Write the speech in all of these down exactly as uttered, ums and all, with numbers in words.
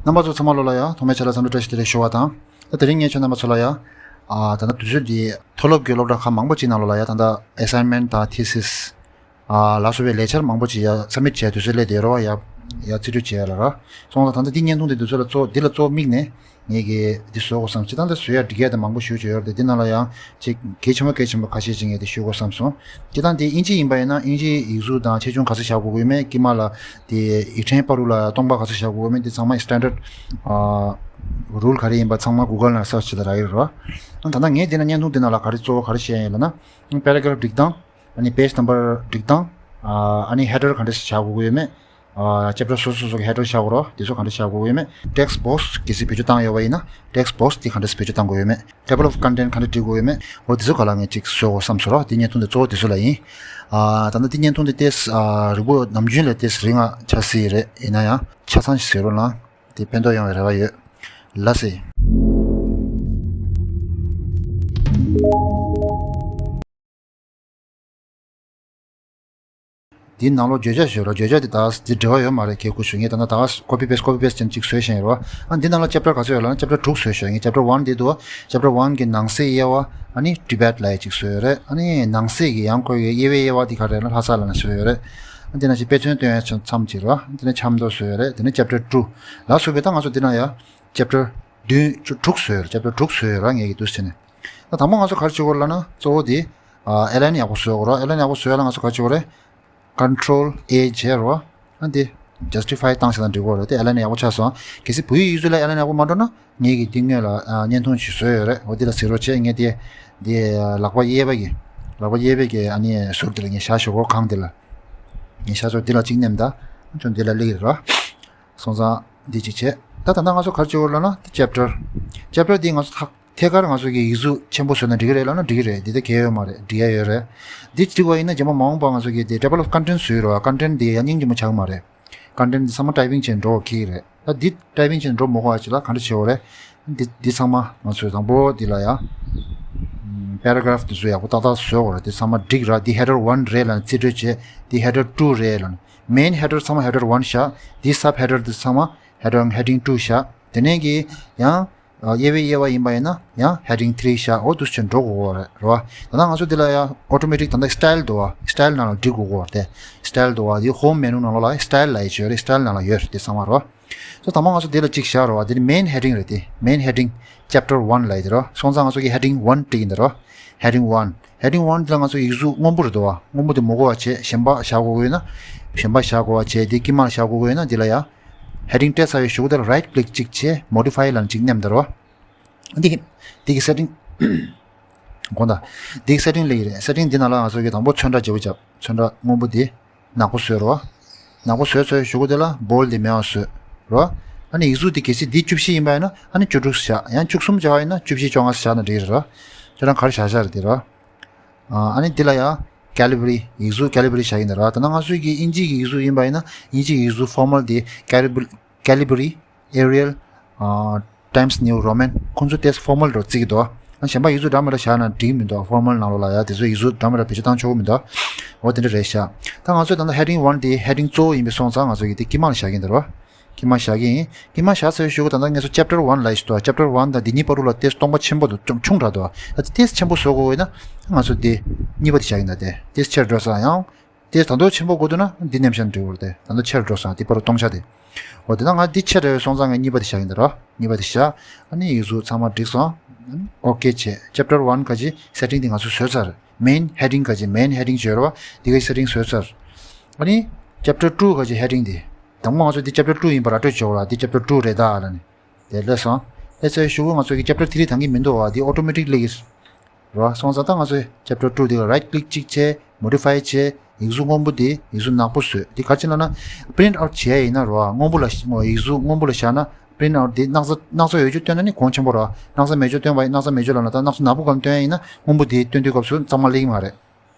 རྣམ་པ་ཚོ་ཚང་མ་ལོ་ལ་ཡ་ཐོག་མའི་ཆ་ལ་འཚམས་འདྲི་བཀྲ་ཤིས་བདེ་ལེགས་ཞུ་བ་དང་། ད་དེ་རིང་ངས་ཁྱོད་རྣམ་པ་ཚོ་ལ་ཡ། ཨ་ད་ལྟ་དུས་ཚོད་འདི་མཐོ་སློབ་ཀྱི་སློབ་གྲྭ་ཁག་མང་པོ་ཅིག་ནང་ལོ་ལ་ཡ་ད་ལྟ་assignment དང་thesis ཨ་ལ་སོགས་པའི་ལས་འཆར་མང་པོ་ཅིག་ཡ་submit བྱས་དུས་ཚོད་སླེབས་བསྡད་རོགས་ཡ། ཡ་རྩིས་སྤྲོད་བྱས་ཡ་ལ་ར། སོང་ཙང་ད་ལྟ་འདི་བརྙན་ཐུང་འདི་དུས་ཚོད་ལ་གཙོ་འདི་ལ་གཙོ་དམིགས་ནས་ངས་ཀྱི་འདི་བཟོ་དགོས་བསམ་ཅི་ད་ལྟ་བཟོ་ཡ་འགྲིག་ཡ་དེ་མང་པོ་ཞེ་པོ་ཅིག་ཡོད་རེད་དེ། འདི་ནང་ལ་ཡང་ཅིག་གལ་ཆེན་པོ་གལ་ཆེན་པོ་ཁ་ཤས་ཅིག་ངས་དེ་ཞུ་དགོས་བསམ་སོང་། སྤྱིར་བཏང་དེ་དབྱིན་ཇི་ཡིན་པ་ཡིན་ན་དབྱིན་ཇིའི་ཡིག་གཟུགས་དང་ཆེ་ཆུང་ག་ཚོད་བཞག་དགོས་ཀྱི་ཡོད་མེད། དཀྱིལ་མ་ལ་དེ་ཡིག་ཕྲེང་བར་དུ་ལ་སྟོང་པ་ག་ཚོད་བཞག་དགོས་ཀྱི་ཡོད་མེད། དེ་ཚང་མ་standard ཨ་rule ག་རེ་ཡིན་པ་ཚང་མ་Google ནང་search བྱས་ད་རག་གི་རེད་ར། ད་ལྟ་ངས་དེ་ན་བརྙན་ཐུང་དེ་ནང་ལ་ག་རེ་གཙོ་བོ་ག་རེ་བཤད་ཡིན་ལབ་ན། paragraph སྒྲིག་སྟངས། ཨ་ནི་page number སྒྲིག་སྟངས། ཨ་ནི་header ག་འདྲ་བཞག་དགོས་ཀྱི་ཡོད་མེད། ཨ་chapter སོ་སོ་སོ་གི་header བཞག་དགོས་རོ། དེ་ཚོ་ག་འདྲ་བཞག་དགོས་ཀྱི་ཡོད་མེད། text box གལ་སྲིད་བེད་སྤྱོད་བཏང་ཡོད་པ་ཡིན་ན་text box དེ་ག་འདྲ་བེད་སྤྱོད་བཏང་དགོས་ཡོད་མེད། table of content ག་འདྲ་སྒྲིག་དགོས་ཡོད་མེད། འོ་དེ་ཚོ་ག་ལ་ངས་ཅིག་བཟོ་དགོས་བསམ་སོང་རོ། དེ་བརྙན་ཐུང་དེ་གཙོ་བོ་དེ་ཚོ་ལ་ཡིན། ཨ་ད་ནི་དེ་བརྙན་ཐུང་དེ་ཏེས་ཨ་རིང་པོ་ནམ་རྒྱུན་ལས་ཏེས་རིང་ང་ཆགས་སྲིད་རེད། ཡིན་ན་ཡང་ཆ་ཚང་ཞིག་བཟོས་རོགས་གནང་། དེ་ཕན་ཐོགས་ཡོང་བའི་རེ་བ་ཡོད། ལགས་སེ། འདི་ནང་ལོགས་བརྗོད་བྱ་ཞུ་རོགས། བརྗོད་བྱ་འདི་ད་འདི་འབྲེལ་བ་ཡོད་མ་རེད། ཁྱེད་ཁུ་ཞུ་ངས་ད་ནང་ད་copy paste copy paste ཅན་གཅིག་བཟོས་ཤིང་རོགས། ཨ་འདི་ནང་ལ་chapter ག་ཚོད་ཡོད་ལ་ན་chapter དྲུག་བཟོས་ཤོག་ངས་chapter one འདི་འདུག chapter one གི་ནང་གསེས་དབྱེ་བ་ཨ་ནི་debate ལ་ཡ་གཅིག་བཟོས་ཡོད་རེད། ཨ་ནི་ནང་གསེས་ཀྱི་ཡང་ཁོ་གི་དབྱེ་བའི་དབྱེ་བ་འདི་ག་རེད་ལ་ལྷ་ས་ལ་ན་བཟོས་ཡོད་རེད། ཨ་འདི་ནང་བཞིན་དཔེ་མཚོན་སྟོན་ཡ་ཆ་མཚམས་གཅིག་རོགས། ཨ་འདི་ནི་ཆབ་མདོ་བཟོས་ཡོད་རེད། འདི་ནི་chapter two ལ་སོགས་པའི་ད་ང་ཚོ་འདི་ན་ཡ་chapter བདུན་བཅུ་དྲུག་བཟོས་ཡོད་རེད། chapter དྲུག་བཟོས་ཡོད་ར་ངས་ཀྱི་འདུག་བྱས་ནས། ད་དང་པོ་ང་ཚོ་ག་རེ་བྱེད་དགོས་རེད་ལབ་ན་གཙོ་བོ་དེ་ཨ་outline ཡག་པོ་བཟོ་དགོས་རེད། outline ཡག་པོ་བཟོ་ཡ་ལ་ང་ཚོ་ག་རེ་བྱེད་དགོས་རེད། control A བྱས་རོགས། ཨ་འདི་justify བཏང་ཞེ་དང་འགྲིག་གོ་རེད་དེ། outline ཡག་པོ་ཆགས་སོང་། གལ་སྲིད་བོད་ཡིག་ཡིག་ཚུལ་ལ་outline ཡག་པོ་མ་འགྲོ་ན་ངེད་ཀྱིས་འདི་སྔོན་ལ་ཨ་བརྙན་ཐུང་ཞིག་བཟོས་ཡོད་རེད། འོ་འདི་ལ་གཟིགས་རོགས་བྱས། ངས་དེ་འདི་ལག་པ་གཡས་པ་གི་ལག་པ་གཡས་པའི་གི་ཨ་ནི་ཟུར་འདི་ལ་ངས་བཞག་ཞོག་གོ། གང་འདི་ལ་ངས་བཞག་ཆོག་འདི་ལ་གཅིག་མནན་ད། ཁྱོད་འདི་ལ་སླེབས་རོགས། སོང་ཙང་འདི་གཅིག་བྱས། ད་ད་ལྟ་ང་ཚོ་ག་རེ་བྱེད་དགོས་ལབ་ན་chapter chapter འདི་ང་ཚོ་ཐག་ཐད་ཀར་ང་ཚོ་གི་ཡིག་གཟུགས་ཆེན་པོ་བཟོས་ན་འགྲིག་གི་རེད་ལབ་ན་འགྲིག་གི་རེད། འདི་ད་གལ་ཡོད་མ་རེད། འགྲིག་ཡ་ཡོད་རེད། འདི་འགྲིག་པ་ཡིན་ན་རྗེས་མ་མ་འོངས་པ་ང་ཚོ་གི་དེ་table of contents བཟོས་རོགས། content འདི་ཡང་སྙིང་རྗེ་མོ་ཆགས་མ་རེད། content འདི་ཚང་མ་typing བྱས་འགྲོ་གི་རེད། ད་འདི་typing བྱས་འགྲོ་མི་དགོས་པ་ཅིག་ལ་ག་འདྲ་བྱེད་དགོས་རེད། འདི་འདི་ཚང་མ་ང་ཚོས་དང་པོ་འདི་ལ་ཡ་paragraph འདི་ཚོ་ཡག་པོ་ཏག་ཏག་བཟོས་དགོས་རེད། འདི་ཚང་མ་འགྲིག་ར། འདི་header one རེད་ལབ་ནས་རྩིས་སྤྲོད་བྱས། འདི་header two རེད་ལབ་ནས། main header ཚང་མ་header one བཞག་འདི་sub header འདི་ཚང་མ་header heading two བཞག་དེ་ནས་ཀྱི་ཡང་དབྱེ་བའི་དབྱེ་བ་ཡིན་པ་ཡིན་ན་ཡང་heading three བཞག་འོ་འདུག་སེ་འགྲོ་དགོས་རེད་རེད་བ། ད་ལྟ་ང་ཚོ་འདི་ལ་ཡང་automatic ད་ལྟ་style འདུག་བ། style ནང་ལ་འགྲིག་དགོས་རེད་དེ། style འདུག་བ། འདི་home menu ནང་ལོགས་ལ་style ལབ་ཡ་ཅིག་ཡོད་རེད། style ནང་ལ་ཡོད་རེད་དེ་ཚང་མ་རེད་བ། སོ་དང་པོ་ང་ཚོ་འདི་ལ་གཅིག་བཞག་རེད་བ། འདི་ནི་main heading རེད་དེ། main heading chapter one ལབ་ཡ་དེ་རེད་བ། སོང་ཙང་ང་ཚོ་གི་heading one བྲིས་ཡིན་ད་རེད་བ། heading one heading one འདི་ལ་ང་ཚོ་ཡིག་གཟུགས་སྔོན་པོ་རེད་འདུག་བ། སྔོན་པོ་དེ་མི་དགོས་པ་བྱས་གཞན་པ་བཞག་དགོས་ཀྱི་ཡོད་ན། གཞན་པ་བཞག་དགོས་པ་བྱས་དེ་དཀྱིལ་མར་བཞག་དགོས་ཀྱི་ཡོད་ན་འདི་ལ་ཡ། heading སྤྲད་ཚར་བའི་གཞུག་གུ་དེར་right click གཅིག་བྱས་modify ལབ་ནས་གཅིག་མནན་ད་རེད་བ། འདི་གི་འདི་གི་setting དགོངས་དག་འདི་གི་setting ལ་ཡི་རེད། setting འདི་ནང་ལ་ང་ཚོ་གི་དང་པོ་ཚོན་ཁྲ་བརྗེ་པོ་བརྒྱབ། ཚོན་ཁྲ་སྔོན་པོ་འདི་ནག་པོ་བཟོས་རོ། ནག་པོ་བཟོས་ཚར་གཞུག་གུ་དེ་ལ་bold དེ་མེད་པ་བཟོས་རོ། ཨ་ནི་ཡིག་གཟུགས་འདི་གལ་སྲིད་འདི་བཅུ་བཞི་ཡིན་པ་ཡིན་ན་ཨ་ནི་བཅུ་དྲུག་བཞག་ཡང་བཅུ་གསུམ་བྱ་བ་ཡིན་ན་བཅུ་བཞི་བཅོ་ལྔ་བཞག་ན་འགྲིག་རེད་རོ། ཁྱོད་རང་ག་རེ་བཞག་བཞག་རེད་དེ་རོ། ཨ་ནི་འདི་ལ་ཡང་Calibri ཡིག་གཟུགས་Calibri བཞག་གི་འདུག་རོ། ད་ནང་ང་ཚོའི་གི་དབྱིན་ཇི་གི་ཡིག་གཟུགས་ཡིན་པ་ཡིན་ན་དབྱིན་ཇི་གི་ཡིག་གཟུགས་formal དེ་Calibri Calibri Arial ཨ་Times New Roman ཁོང་ཚོ་ཏོག་ཙམ་formal འདྲ་བོ་བརྩི་གི་འདུག་ཨ་གཞན་པ་ཡིག་གཟུགས་འདྲ་མི་འདྲ་བཞག་ན་འགྲིག་མི་འདུག formal ནང་ལོགས་ལ་ཡ་དེ་ཚོ་ཡིག་གཟུགས་འདྲ་མི་འདྲ་བེད་སྤྱོད་བཏང་ཆོག་གི་མི་འདུག་འོ་དེ་འདྲ་རེད་ཤག་ད་ང་ཚོས་ད་ལྟ་heading one དེ་heading གཙོ་བོ་ཡིན་པའི་སོང་ཙང་ང་ཚོ་གི་དེ་དཀྱིལ་མ་ལ་བཞག་གི་ཡིན་འདུག་རོ། དཀྱིལ་མ་བཞག་གི་ཡིན། དཀྱིལ་མ་བཞག་ཚར་བའི་གཞུག་གུ་ད་ལྟ་ངས་ཚོ་chapter one ལབ་ཡི་ཞིག་འདུག chapter one དང་འདི་གཉིས་བར་དུ་ལ་ཏོག་ཙམ་སྟོང་པ་ཆེན་པོ་འདུག་ཅུང་ཆུང་དྲགས་འདུག་ད་ཏོག་ཙམ་ཆེན་པོ་བཟོ་དགོས་ཡོད་ན་ང་ཚོ་དེ་གཉིས་པ་དེ་བཞག་གི་ཡིན་ད། དེ་ཏོག་ཙམ་ཆེར་འགྲོ་ས་ཡང་། དེ་ད་དུང་ཆེན་པོ་དགོས་འདུག་ན་འདི་ནེམ་ཤན་འབྲི་དགོས་རེད་དེ། ད་དུང་ཆེར་འགྲོ་སོང་དེ་པར་སྟོང་ཆ་དེ། འོ་དེ་ན་ང་འདི་ཆེ་དྲགས་པའི་སོང་ཙང་ངས་གཉིས་པ་དེ་བཞག་ཡིན་ད་རོ། གཉིས་པ་དེ་བཞག་ཨ་ནི་ཡིག་གཟུགས་ཚང་མ་འགྲིག་སོང་། ཨ་ནི་ཨོ་ཀེ་བྱས། chapter one ག་ཅི་setting དེ་ང་ཚོ་བཟོས་ཚར། main heading ག་ཅི་main heading བརྗོད་རོ། འདི་ག་setting བཟོས་ཚར། ཨ་ནི་chapter two ག་ཅི་heading དེ། དང་པོ་ང་ཚོ་འདི་chapter two ཡིན་པ་ར་སྤྲོད་ཆོག་ལ་འདི་chapter two རེད་ད་ལ་ནི། དེ་སླེབས་སོང་། སླེབས་ཚར་གཞུག་གུ་ང་ཚོ་གི་chapter three དང་གི་མི་འདུག་བ། འདི་automatic སླེབས་ཀྱི་རེད། རོ། སོང་ཙང་ད་ང་ཚོས་chapter two འདི་ལ་right click གཅིག་བྱས། modify བྱས། ཡིག་གཟུགས་སྔོན་པོ་འདི་ཡིག་གཟུགས་ནག་པོ་བཟོས། འདི་ག་རེ་བྱས་ལབ་ན། print out བྱས་ཡིན་ན་རོ། སྔོན་པོ་ལ་ཡིག་གཟུགས་སྔོན་པོ་ལ་བཞག་ན་print out འདི་སྣག་ཚ་སྣག་ཚ་ཡོད་རྒྱུ་སྟོན་ན་ནི་གོང་ཆེན་པོ་རོ། སྣག་ཚ་མེད་རྒྱུ་སྟོན་པ་ཡིན་སྣག་ཚ་མེད་རྒྱུ་ལབ་ན་ད་སྣག་ཚ་ནག་པོ་གང་སྟོན་ཡིན་ན་སྔོན་པོ་འདི་སྟོན་དུས་སྐབས་སུ་གཙང་མ་སླེབས་ཀྱི་མ་རེད།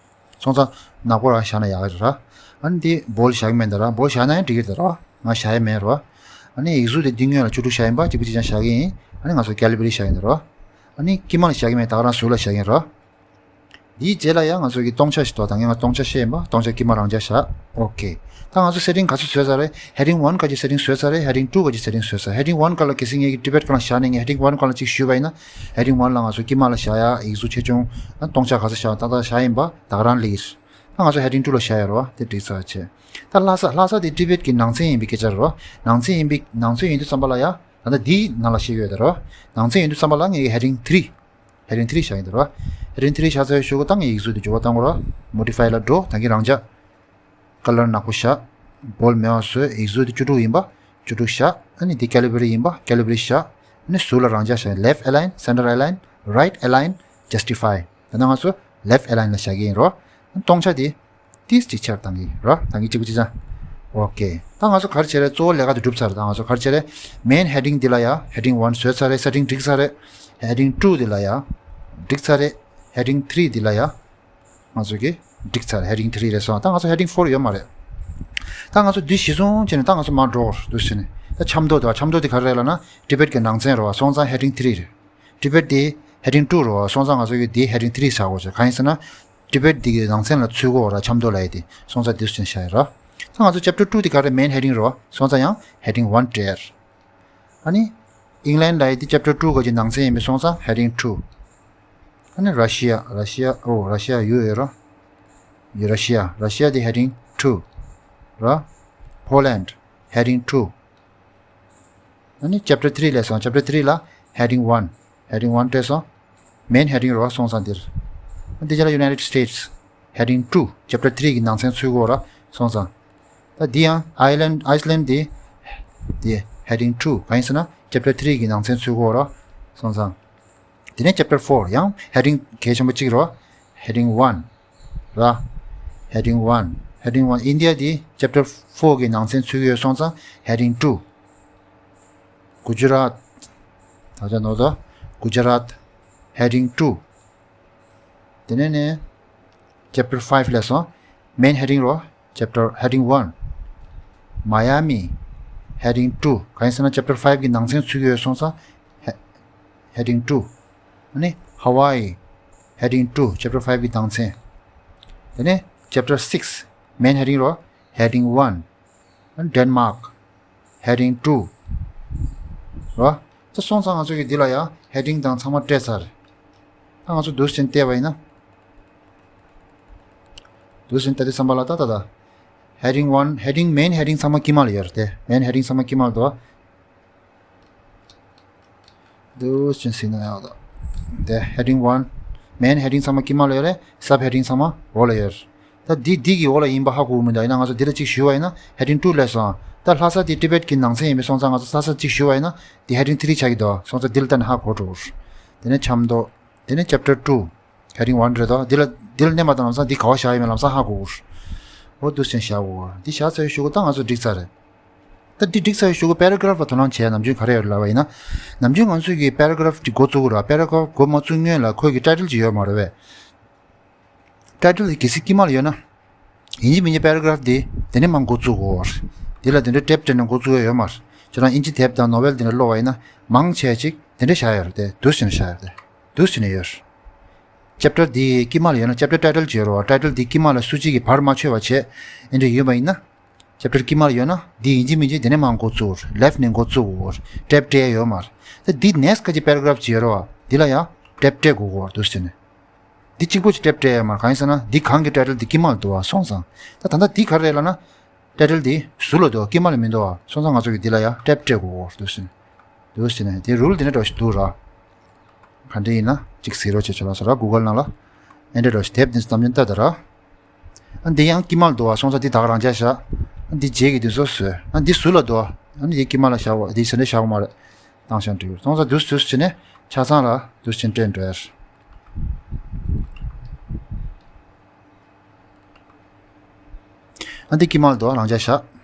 སོང་ཙང་ནག་པོ་ར་བཞག་ན་ཡག་གི་རེད་ར། ཨ་ནི་འདི་bold བཞག་གི་མེད་འདི་ར། bold བཞག་ན་ཡང་འགྲིག་གི་རེད་ར། ང་བཞག་ཡ་མེད་ར། ཨ་ནི་ཡིག་གཟུགས་དེ་འདི་སྔོན་ལ་བཅུ་དྲུག་བཞག་ཡིན་པ་གཅིག་པུ་གཅིག་རྐྱང་བཞག་གི་ཡིན། ཨ་ནི་ང་ཚོ་Calibri བཞག་ཡིན་འདི་ར། ཨ་ནི་དཀྱིལ་མ་ལ་བཞག་གི་མེད་ད་ག་རང་ཟུར་ལ་བཞག་གི་ཡིན་ར། དེའི་རྗེས་ལ་ཡང་ང་ཚོ་གི་སྟོང་ཆ་ཞིག་འདུག་ད་ངས་ང་སྟོང་ཆ་བཤད་ཡིན་པ། སྟོང་ཆ་དཀྱིལ་མ་རང་འཇགས་བཞག་ཨོ་ཁེ། ད་ང་ཚོ་སེ་ཊིང་ག་ཚོད་བཟོས་ཚར་རེད། Heading one ག་གི་སེ་ཊིང་བཟོས་ཚར་རེད། Heading two ག་གི་སེ་ཊིང་བཟོས་ཚར། Heading one ག་ལ་གལ་སྲིད་ངས་ཀྱི་ཊི་བེཊ་ག་ལ་བཞག་ནས་ངས་Heading one ག་ལ་གཅིག་ཞུས་པ་ཡིན་ན། Heading one ལ་ང་ཚོ་དཀྱིལ་མ་ལ་བཞག་ཡ་ཡིག་གཟུགས་ཆེ་ཆུང་། ཨ་སྟོང་ཆ་ག་ཚོད་བཞག་ཏག་ཏག་བཞག་ཡིན་པ་ད་ག་རང་ལེགས། ད་ང་ཚོ་Heading two ལ་བཞག་ཡོད་རེད་བ། དེ་འགྲིག་ཚར་བྱས། ད་ལྷ་ས་ལྷ་ས་དེ་ཊི་བེཊ་གི་ནང་ཚན་ཡིན་པའི་སྐད་ཆ་རེད་བ། ནང་ཚན་ཡིན་པའི་ནང་ཚན་ཡིན་དུས་ཙམ་པ་ལ་ཡ། ད་ལྟ་འདིའི་ནང་ལ་བཤད་ཡོད་རེད་བ། ནང་ཚན་ཡིན་དུས་ཙམ་པ་ལ་ངས་Heading three Heading three བཞག་ཡིན་འདུག་ར། Heading three བཞག་ཚར་བའི་གཞུག་གུ་ད་ངས་ཡིག་གཟུགས་དེ་འགྱུར་བ་གཏང་དགོས་ར། Modify ལ་འགྲོ། ད་གིན་རང་འཇགས་ཀ་ལར་ནག་པོ་བཞག་བོལ་མེད་པ་བཟོས། ཡིག་གཟུགས་དེ་བཅུ་དྲུག་ཡིན་པ་བཅུ་དྲུག་བཞག་ཨ་ནི་འདི་ཀེ་ལི་བྷ་རི་ཡིན་པ་ཀེ་ལི་བྷ་རི་བཞག་ཨ་ནི་ཟུར་ལ་རང་འཇགས་བཞག left align, center align, right align, justify ད་ནང་ང་ཚོ་left align ལ་བཞག་གི་ཡིན་རོ། སྟོང་ཆ་དེ་ཏིས་གཅིག་ཆར་བཏང་གི་རོ། བཏང་གི་གཅིག་པུ་གཅིག་ཆ། ཨོ་ཁེ། ད་ང་ཚོ་ག་རེ་བྱས་རེད། གཙོ་བོ་ལས་ཀ་དེ་གྲུབ་ཚར་རེད། ད་ང་ཚོ་ག་རེ་བྱས་རེད། Main heading འདི་ལ་ཡ་Heading one བཟོས་ཚར་རེད། སེ་ཊིང་འགྲིག་ཚར་རེད། Heading two འདི་ལ་ཡ་འགྲིག་ཚར་རེད། Heading three འདི་ལ་ཡ་ང་ཚོ་གི་འགྲིག་ཚར་རེད། Heading three རེད་སོང་། ད་ང་ཚོ་Heading four ཡོད་མ་རེད། ད་ང་ཚོ་འདི་གཞི་བཟུང་བྱས་ནས་ད་ང་ཚོ་མར་འགྲོ་དགོས་རེད། འདུག་སེ་བྱས་ནས་ད་ཆབ་མདོ་དེ་བ། ཆབ་མདོ་དེ་ག་རེ་རེད་ལབ་ན་ཊི་བེཊ་གི་ནང་ཚན་རེད་བ། སོང་ཙང་Heading three རེད། ཊི་བེཊ་དེ་Heading two རེད་བ། སོང་ཙང་ང་ཚོ་གི་དེ་Heading three བཞག་དགོས་བྱས། གང་ཡིན་ཟེར་ན། ཊི་བེཊ་འདི་གི་ནང་ཚན་ལ་ཚུད་དགོས་ར། ཆབ་མདོ་ལབ་ཡས་དེ། སོང་ཙང་འདི་བཞིན་བཞག་ཡོད་ར། ད་ང་ཚོ་Chapter two དེ་ག་རེ། Main heading རེད་བ། སོང་ཙང་ཡང་Heading one སྤྲད། ཨ་ནི་England ལབ་ཡས་དེ་Chapter two ག་གི་ནང་ཚན་ཡིན་པས། སོང་ཙང་Heading two ཨ་ནི་Russia, Russia ཨོ་Russia ཡོད་ཡོད་ར། ཡོད་Russia, Russia དེ་Heading two ར། Poland Heading two ཨ་ནི་Chapter three ལ་སོང་། Chapter three ལ་Heading one, Heading one སྤྲད་སོང་། Main heading རེད་བ། སོང་ཙང་འདིར། ཨ་འདི་ཅག་ལ་United States Heading two Chapter three གི་ནང་ཚན་ཚུད་དགོས་ར། སོང་ཙང་། ད་འདི་ཡང་Ireland, Iceland འདི་འདི་Heading two གང་ཡིན་ཟེར་ན་Chapter three གི་ནང་ཚན་ཚུད་དགོས་ར། སོང་ཙང་། དེ་ནས་Chapter four ཡང་Heading གལ་ཆེན་པོ་གཅིག་རེད་བ། Heading one ར། Heading one, Heading one India དེ་Chapter four གི་ནང་ཚན་ཚུད་ཀྱི་ཡོད། སོང་ཙང་Heading two Gujarat ད་ཆ་ནོར་ད། Gujarat Heading two དེ་ནས་ནས་Chapter five ལ་སོང་། Main heading རོ། Chapter Heading one Miami Heading two གང་ཡིན་ཟེར་ན་Chapter five གི་ནང་ཚན་ཚུད་ཀྱི་ཡོད། སོང་ཙང་He- Heading two ཨ་ནི་Hawaii Heading two Chapter five གི་ནང་ཚན། དེ་ནས་Chapter six Main heading རོ། Heading one Denmark Heading two རོ། ད་སོང་ཙང་ང་ཚོ་གི་འདི་ལ་ཡང་Heading དང་ཚང་མ་སྤྲད་ཚར། ད་ང་ཚོ་འདུག་སེ་བལྟས་པ་ཡིན་ན། འདུག་སེ་བལྟས་དུས་ཙམ་པ་ལ་ད་ད་ད། Heading one Heading Main heading ཚང་མ་དཀྱིལ་མ་ལ་ཡོད་རེད་དེ། Main heading ཚང་མ་དཀྱིལ་མ་ལ་འདུག་འདུག་སེ་ཟིན་ན་ཡག་འདུག་དེ་Heading one Main heading ཚང་མ་དཀྱིལ་མ་ལ་ཡོད་རེད། Sub heading ཚང་མ་འོག་ལ་ཡོད་རེད། ད་འདི་འདི་གི་འོག་ལ་ཡིན་པ་ཧ་གོ་གི་མི་འདུག་ཡིན་ན་ང་ཚོ་འདི་ལ་གཅིག་ཞུས་པ་ཡིན་ན་Heading two ལ་སོང་། ད་ལྷ་ས་དེ་Tibet གི་ནང་ཚན་ཡིན་པས། སོང་ཙང་ང་ཚོ་ལྷ་ས་གཅིག་ཞུས་པ་ཡིན་ན་དེ་Heading three ཆགས་ཀྱི་འདུག་སོང་ཙང་འདི་ལ་ལྟ་ནས་ཧ་གོ་འགྲོ། དེ་ནས་ཆབ་མདོ། དེ་ནས་Chapter two Heading one རེད་དོ། འདི་ལ་འདི་ལ་གནས་མ་བཏང་ལམ་སང་འདི་ག་བ་བཞག་ཡོད་མེད་ལམ་སང་ཧ་གོ་གི་རེད། འོ་འདུག་སེ་བཞག་གོ། འདི་བཞག་ཚར་བའི་གཞུག་གུ་ད་ང་ཚོ་འགྲིག་ཚར་རེད། ད་འདི་འགྲིག་ཚར་བའི་གཞུག་གུ་Paragraph ལ་དོ་སྣང་བྱས་ན་ནམ་རྒྱུན་ག་རེ་ཡོད་ལབ་པ་ཡིན་ན། ནམ་རྒྱུན་ང་ཚོས་ཀྱི་Paragraph འདི་འགོ་བཙུགས་གི་རེད་བ། Paragraph འགོ་མ་བཙུགས་སྔོན་ལ་ཁོས་ཀྱི་Title ཅིག་ཡོད་མ་རེད་པས། Title དེ་གལ་སྲིད་དཀྱིལ་མ་ལ་ཡོད་ན། ཡིན་གཅིག་མིན་གཅིག་Paragraph དེ་དེ་ནས་མར་འགོ་བཙུགས་དགོས། འདི་ལ་དེ་འདྲའི་tab སྤྲད་ནས་འགོ་བཙུགས་ཡ་ཡོད་མ་རེད། ཁྱེད་རང་དབྱིན་ཇི་དེབ་དང་ནོ་བེལ་དེ་འདྲ་ཀློག་པ་ཡིན་ན་མང་ཆེ་ཅིག་དེ་འདྲ་བཞག་ཡོད་རེད་དེ། འདུག་སེ་བཞག་ཡོད་རེད་དེ། འདུག་སེ་ཡོད། Chapter དེ་དཀྱིལ་མ་ལ་ཡོད་ན་Chapter Title ཅིག་ཡོད་རེད་བ། Title དེ་དཀྱིལ་མ་ལ་སུ་གཅིག་གིས་བར་མ་ཆོད་པ་བྱས་ཨེ་འདྲ་ཡོད་པ་ཡིན་ན། Chapter དཀྱིལ་མ་ལ་ཡོད་ན་འདི་ཡིན་གཅིག་མིན་གཅིག་དེ་ནས་མར་འགོ་བཙུགས། Left ནས་འགོ་བཙུགས་དགོས། Tab སྤྲད་ཡ་ཡོད་མ་རེད། ད་འདི་next ག་ཅིག་Paragraph ཅིག་ཡོད་རེད་བ། འདི་ལ་ཡང་Tab སྤྲད་དགོས་གོ། འདུག་སེ་ནས། འདི་གཅིག་པོ་ཅིག་Tab སྤྲད་ཡོད་མ་རེད། གང་ཡིན་ཟེར་ན་འདི་གང་གི་Title འདི་དཀྱིལ་མ་ལ་འདུག་བ། སོང་ཙང་ད་ད་ལྟ་འདི་ག་རེ་རེད་ལབ་ན། Title འདི་ཟུར་ལ་འདུག་དཀྱིལ་མ་ལ་མི་འདུག་བ། སོང་ཙང་ང་ཚོ་གིས་འདི་ལ་ཡང་Tab སྤྲད་དགོས་གོ། འདུག་སེ་ནས། འདུག་སེ་ནས་དེ་rule འདི་འདྲ་འདྲ་བོ་ཞིག་འདུག་ར། ག་འདྲ་ཡིན་ན་གཅིག་གཟིགས་རོགས་བྱེད་ཆོག་ལ་སོ་ར། Google ནང་ལ་ཨེ་འདྲ་འདྲ་བོ་ཞིག་དེབ་འདི་ཙམ་ཡིན་ལྟ་ད་ར། ཨ་འདི་ཡང་དཀྱིལ་མ་ལ་འདུག་བ། སོང་ཙང་འདི་ད་ག་རང་འཇགས་བཞག་ཨ་འདི་རྗེས་ཀྱི་འདི་ཚོ་བཟོས། ཨ་འདི་ཟུར་ལ་འདུག་ཨ་འདི་དཀྱིལ་མ་ལ་བཞག་བ། འདི་ཟེར་འདྲ་བཞག་གོ་མ་རེད། བཏང་ཤང་འགྲིག་གི་རེད། སོང་ཙང་འདུག་འདུག་བྱས་ནས་ཆ་ཚང་ལ་འདུག་ཅིང་སྤྲད་འགྲོ་ཡ་རེད། ཨ་འདི་དཀྱིལ་མ་ལ་འདུག་རང་འཇགས་བཞག་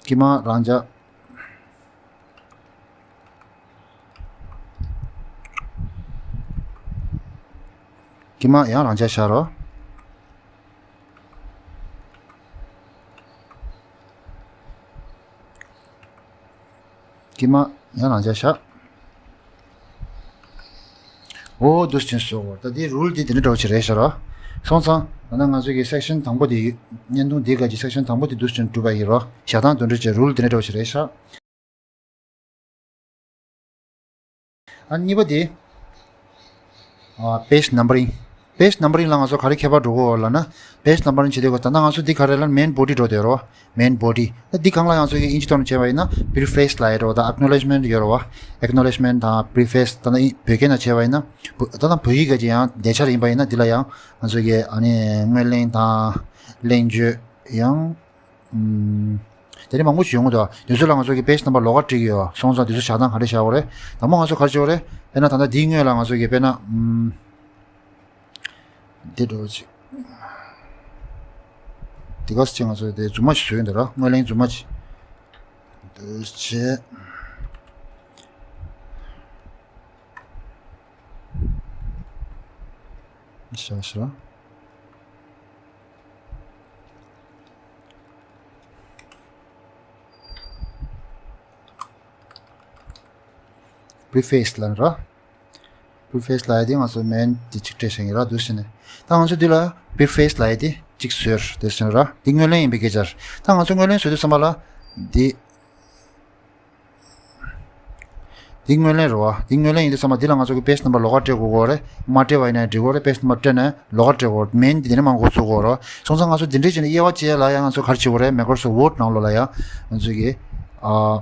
དཀྱིལ་མ་རང་འཇགས། དཀྱིལ་མ་ཡང་རང་འཇགས་བཞག་རོགས། དཀྱིལ་མ་ ཡང་རང་འཇགས་བཞག་འོ་འདུག་སེ་བྱས་སོ། ད་འདི་རུལ་འདི་དེ་འདྲ་འདྲ་བོ་ཅིག་རེད་ཤག་ར། སོང་ཙང་ད་ནང་ང་ཚོ་གི་སེག་ཤན་དང་པོ་དེ། བརྙན་ཐུང་འདི་ག་གི་སེག་ཤན་དང་པོ་དེ་འདུག་སེ་བྱས་གྲུབ་པ་ཡིན་ར། བཞག་སྟངས་དེ་འདྲ་ཅིག་རུལ་དེ་འདྲ་འདྲ་བོ་ཅིག་རེད་ཤག་ཨ་གཉིས་པ་དེ། ཨ་page numbering page numbering ལ་ང་ཚོ་ག་རེ་ཁྱད་པར་འགྲོ་གི་ཡོད་ལབ་ན། page numbering བྱེད་དུས་ད་ལྟ་ང་ཚོ་འདི་ག་རེ་ལབ་ན། main body འགྲོ་བསྡད་རོ། main body ད་འདི་སྒང་ལ་ང་ཚོ་གི་ཨིན་ཇི་ཐོག་ནས་བྱས་པ་ཡིན་ན་preface ལབ་ཡ་འགྲོ། ད་acknowledgement ཡོད་རོ་བ། acknowledgement དང་preface ད་ལྟ་བོད་སྐད་ནང་བྱས་པ་ཡིན་ན། བོ་ད་ལྟ་བོད་ཡིག་ག་ཅིག་ཡང་འདི་ཆ་རེ་ཡིན་པ་ཡིན་ན། འདི་ལ་ཡང་ང་ཚོ་གི་ཨ་ནི་སྔོན་གླེང་དང་གླེང་བརྗོད་ཡང་། ཨུམ། དེ་ནི་མང་པོ་ཞིག་ཡོང་གི་འདུག་དེ་ཚོ་ལ་ང་ཚོ་གི་page number ལོགས་ཀ་སྤྲད་ཀྱི་ཡོད། སོང་ཙང་དེ་ཚོ་བཞག་སྟངས་ག་འདྲ་བཞག་དགོས་རེད། དང་པོ་ང་ཚོ་ག་རེ་བྱེད་དགོས་རེད། དཔེར་ན་ད་ལྟ་འདིའི་སྔོན་ལ་ང་ཚོ་གི་དཔེར་ན། ཨུམ། འདི་འགྲོ་ཅིག་འདི་ག་ཅིག་ང་ཚོ་དེ་རྫུན་མ་ཞིག་བཟོས་ཡོད་འདུག་ར། སྔོན་གླེང་རྫུན་མ་ཅིག་འདུག་བྱས། བཞག་ཤག preface ལབ་ར། preface ལབ་ཡ་དེ་ང་ཚོ་main དེ་གཅིག་སྤྲད་བཞག་ཡིན་ར། འདུག་སེ་བྱས་ནས་ད་ང་ཚོ་འདི་ལ་preface ལབ་ཡ་དེ་གཅིག་བཟོས། འདུག་སེ་བྱས་ནས་ར། འདི་སྔོན་གླེང་ཡིན་པའི་སྐད་ཆ་རེད། ད་ང་ཚོ་སྔོན་གླེང་བཟོ་དུས་ཙམ་པ་ལ་འདི། འདི་སྔོན་གླེང་རེད་བ། འདི་སྔོན་གླེང་ཡིན་དུས་ཙམ་པ་འདི་ལ་ང་ཚོ་གི་page number ལོགས་ཀ་སྤྲད་དགོས་ཀྱི་རེད། མ་སྤྲད་པ་ཡིན་ན་འགྲིག་གི་རེད། page number སྤྲད་ནས་ལོགས་ཀ་སྤྲད་དགོས་རེད། main འདི་ནས་མར་འགོ་ཚུགས་དགོས་རེད། སོང་ཙང་ང་ཚོ་འདི་འདྲས་བྱས་ནས་དབྱེ་བ་འབྱེད་ལ་ཡང་ང་ཚོ་ག་རེ་བྱེད་དགོས་རེད། Microsoft Word ནང་ལོགས་ལ་ཡང་ང་ཚོ་གི་ཨ།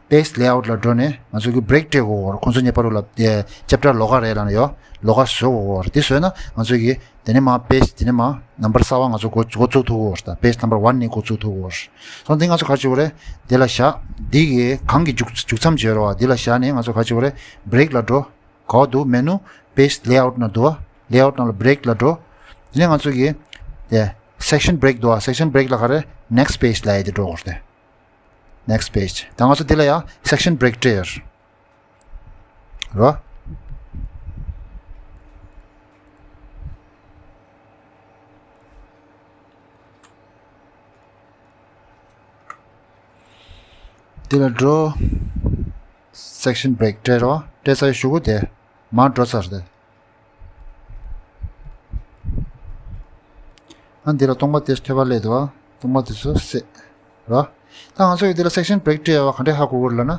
page layout ལ་འགྲོ་ནས་ང་ཚོ་གི་break སྤྲད་དགོས་ཀྱི་རེད། ཁོང་ཚོ་ངེས་པར་དུ་ལ་chapter ལོགས་ཀ་རེད་ལབ་ནས་ཡོད། ལོགས་ཀ་བཟོ་དགོས་ཀྱི་རེད། འདི་བཟོས་ན་ང་ཚོ་གི་དེ་ནས་མར་page དེ་ནས་མར་number གསར་པ་ང་ཚོ་འགོ་འགོ་བཙུགས་ཐུབ་ཀྱི་ཡོད་རེད། ད་page number one ནས་འགོ་བཙུགས་ཐུབ་ཀྱི་ཡོད་རེད། སོང་འདི་ང་ཚོ་ག་རེ་བྱེད་དགོས་རེད། དེ་ལ་བཞག་འདི་གི་གང་གི་མཇུག་མཇུག་མཚམས་བྱེད་རོགས། འདི་ལ་བཞག་ནས་ང་ཚོ་ག་རེ་བྱེད་དགོས་རེད། break ལ་འགྲོ། ག་པར་འདུག menu page layout ནང་འདུག layout ནང་ལ་break ལ་འགྲོ། དེ་ནས་ང་ཚོ་གི་དེ་section break འདུག section break ལ་ག་རེ། next page ལ་ཡ་དེ་འགྲོ་དགོས་རེད། next page ད་ང་ཚོ་འདི་ལ་ཡང་section break སྤྲད་ཡོད་རེད། རོ། དེ་ལ་འགྲོ། section break སྤྲད་རོ། སྤྲད་ཚར་གཞུག་གུ་དེ་མར་འགྲོ་ཚར་དེ། ཨ་འདི་ལ་སྟོང་པ་དེ་ཐོད་པ་སླེབས་འདུག་ཨ། སྟོང་པ་དེ་ཚོ་བསད་རོ། ད་ང་ཚོ་གི་འདི་ལ་section break སྤྲད་ཡོད་པ་ག་འདྲས་ཧ་གོ་གི་རེད་ལབ་ན།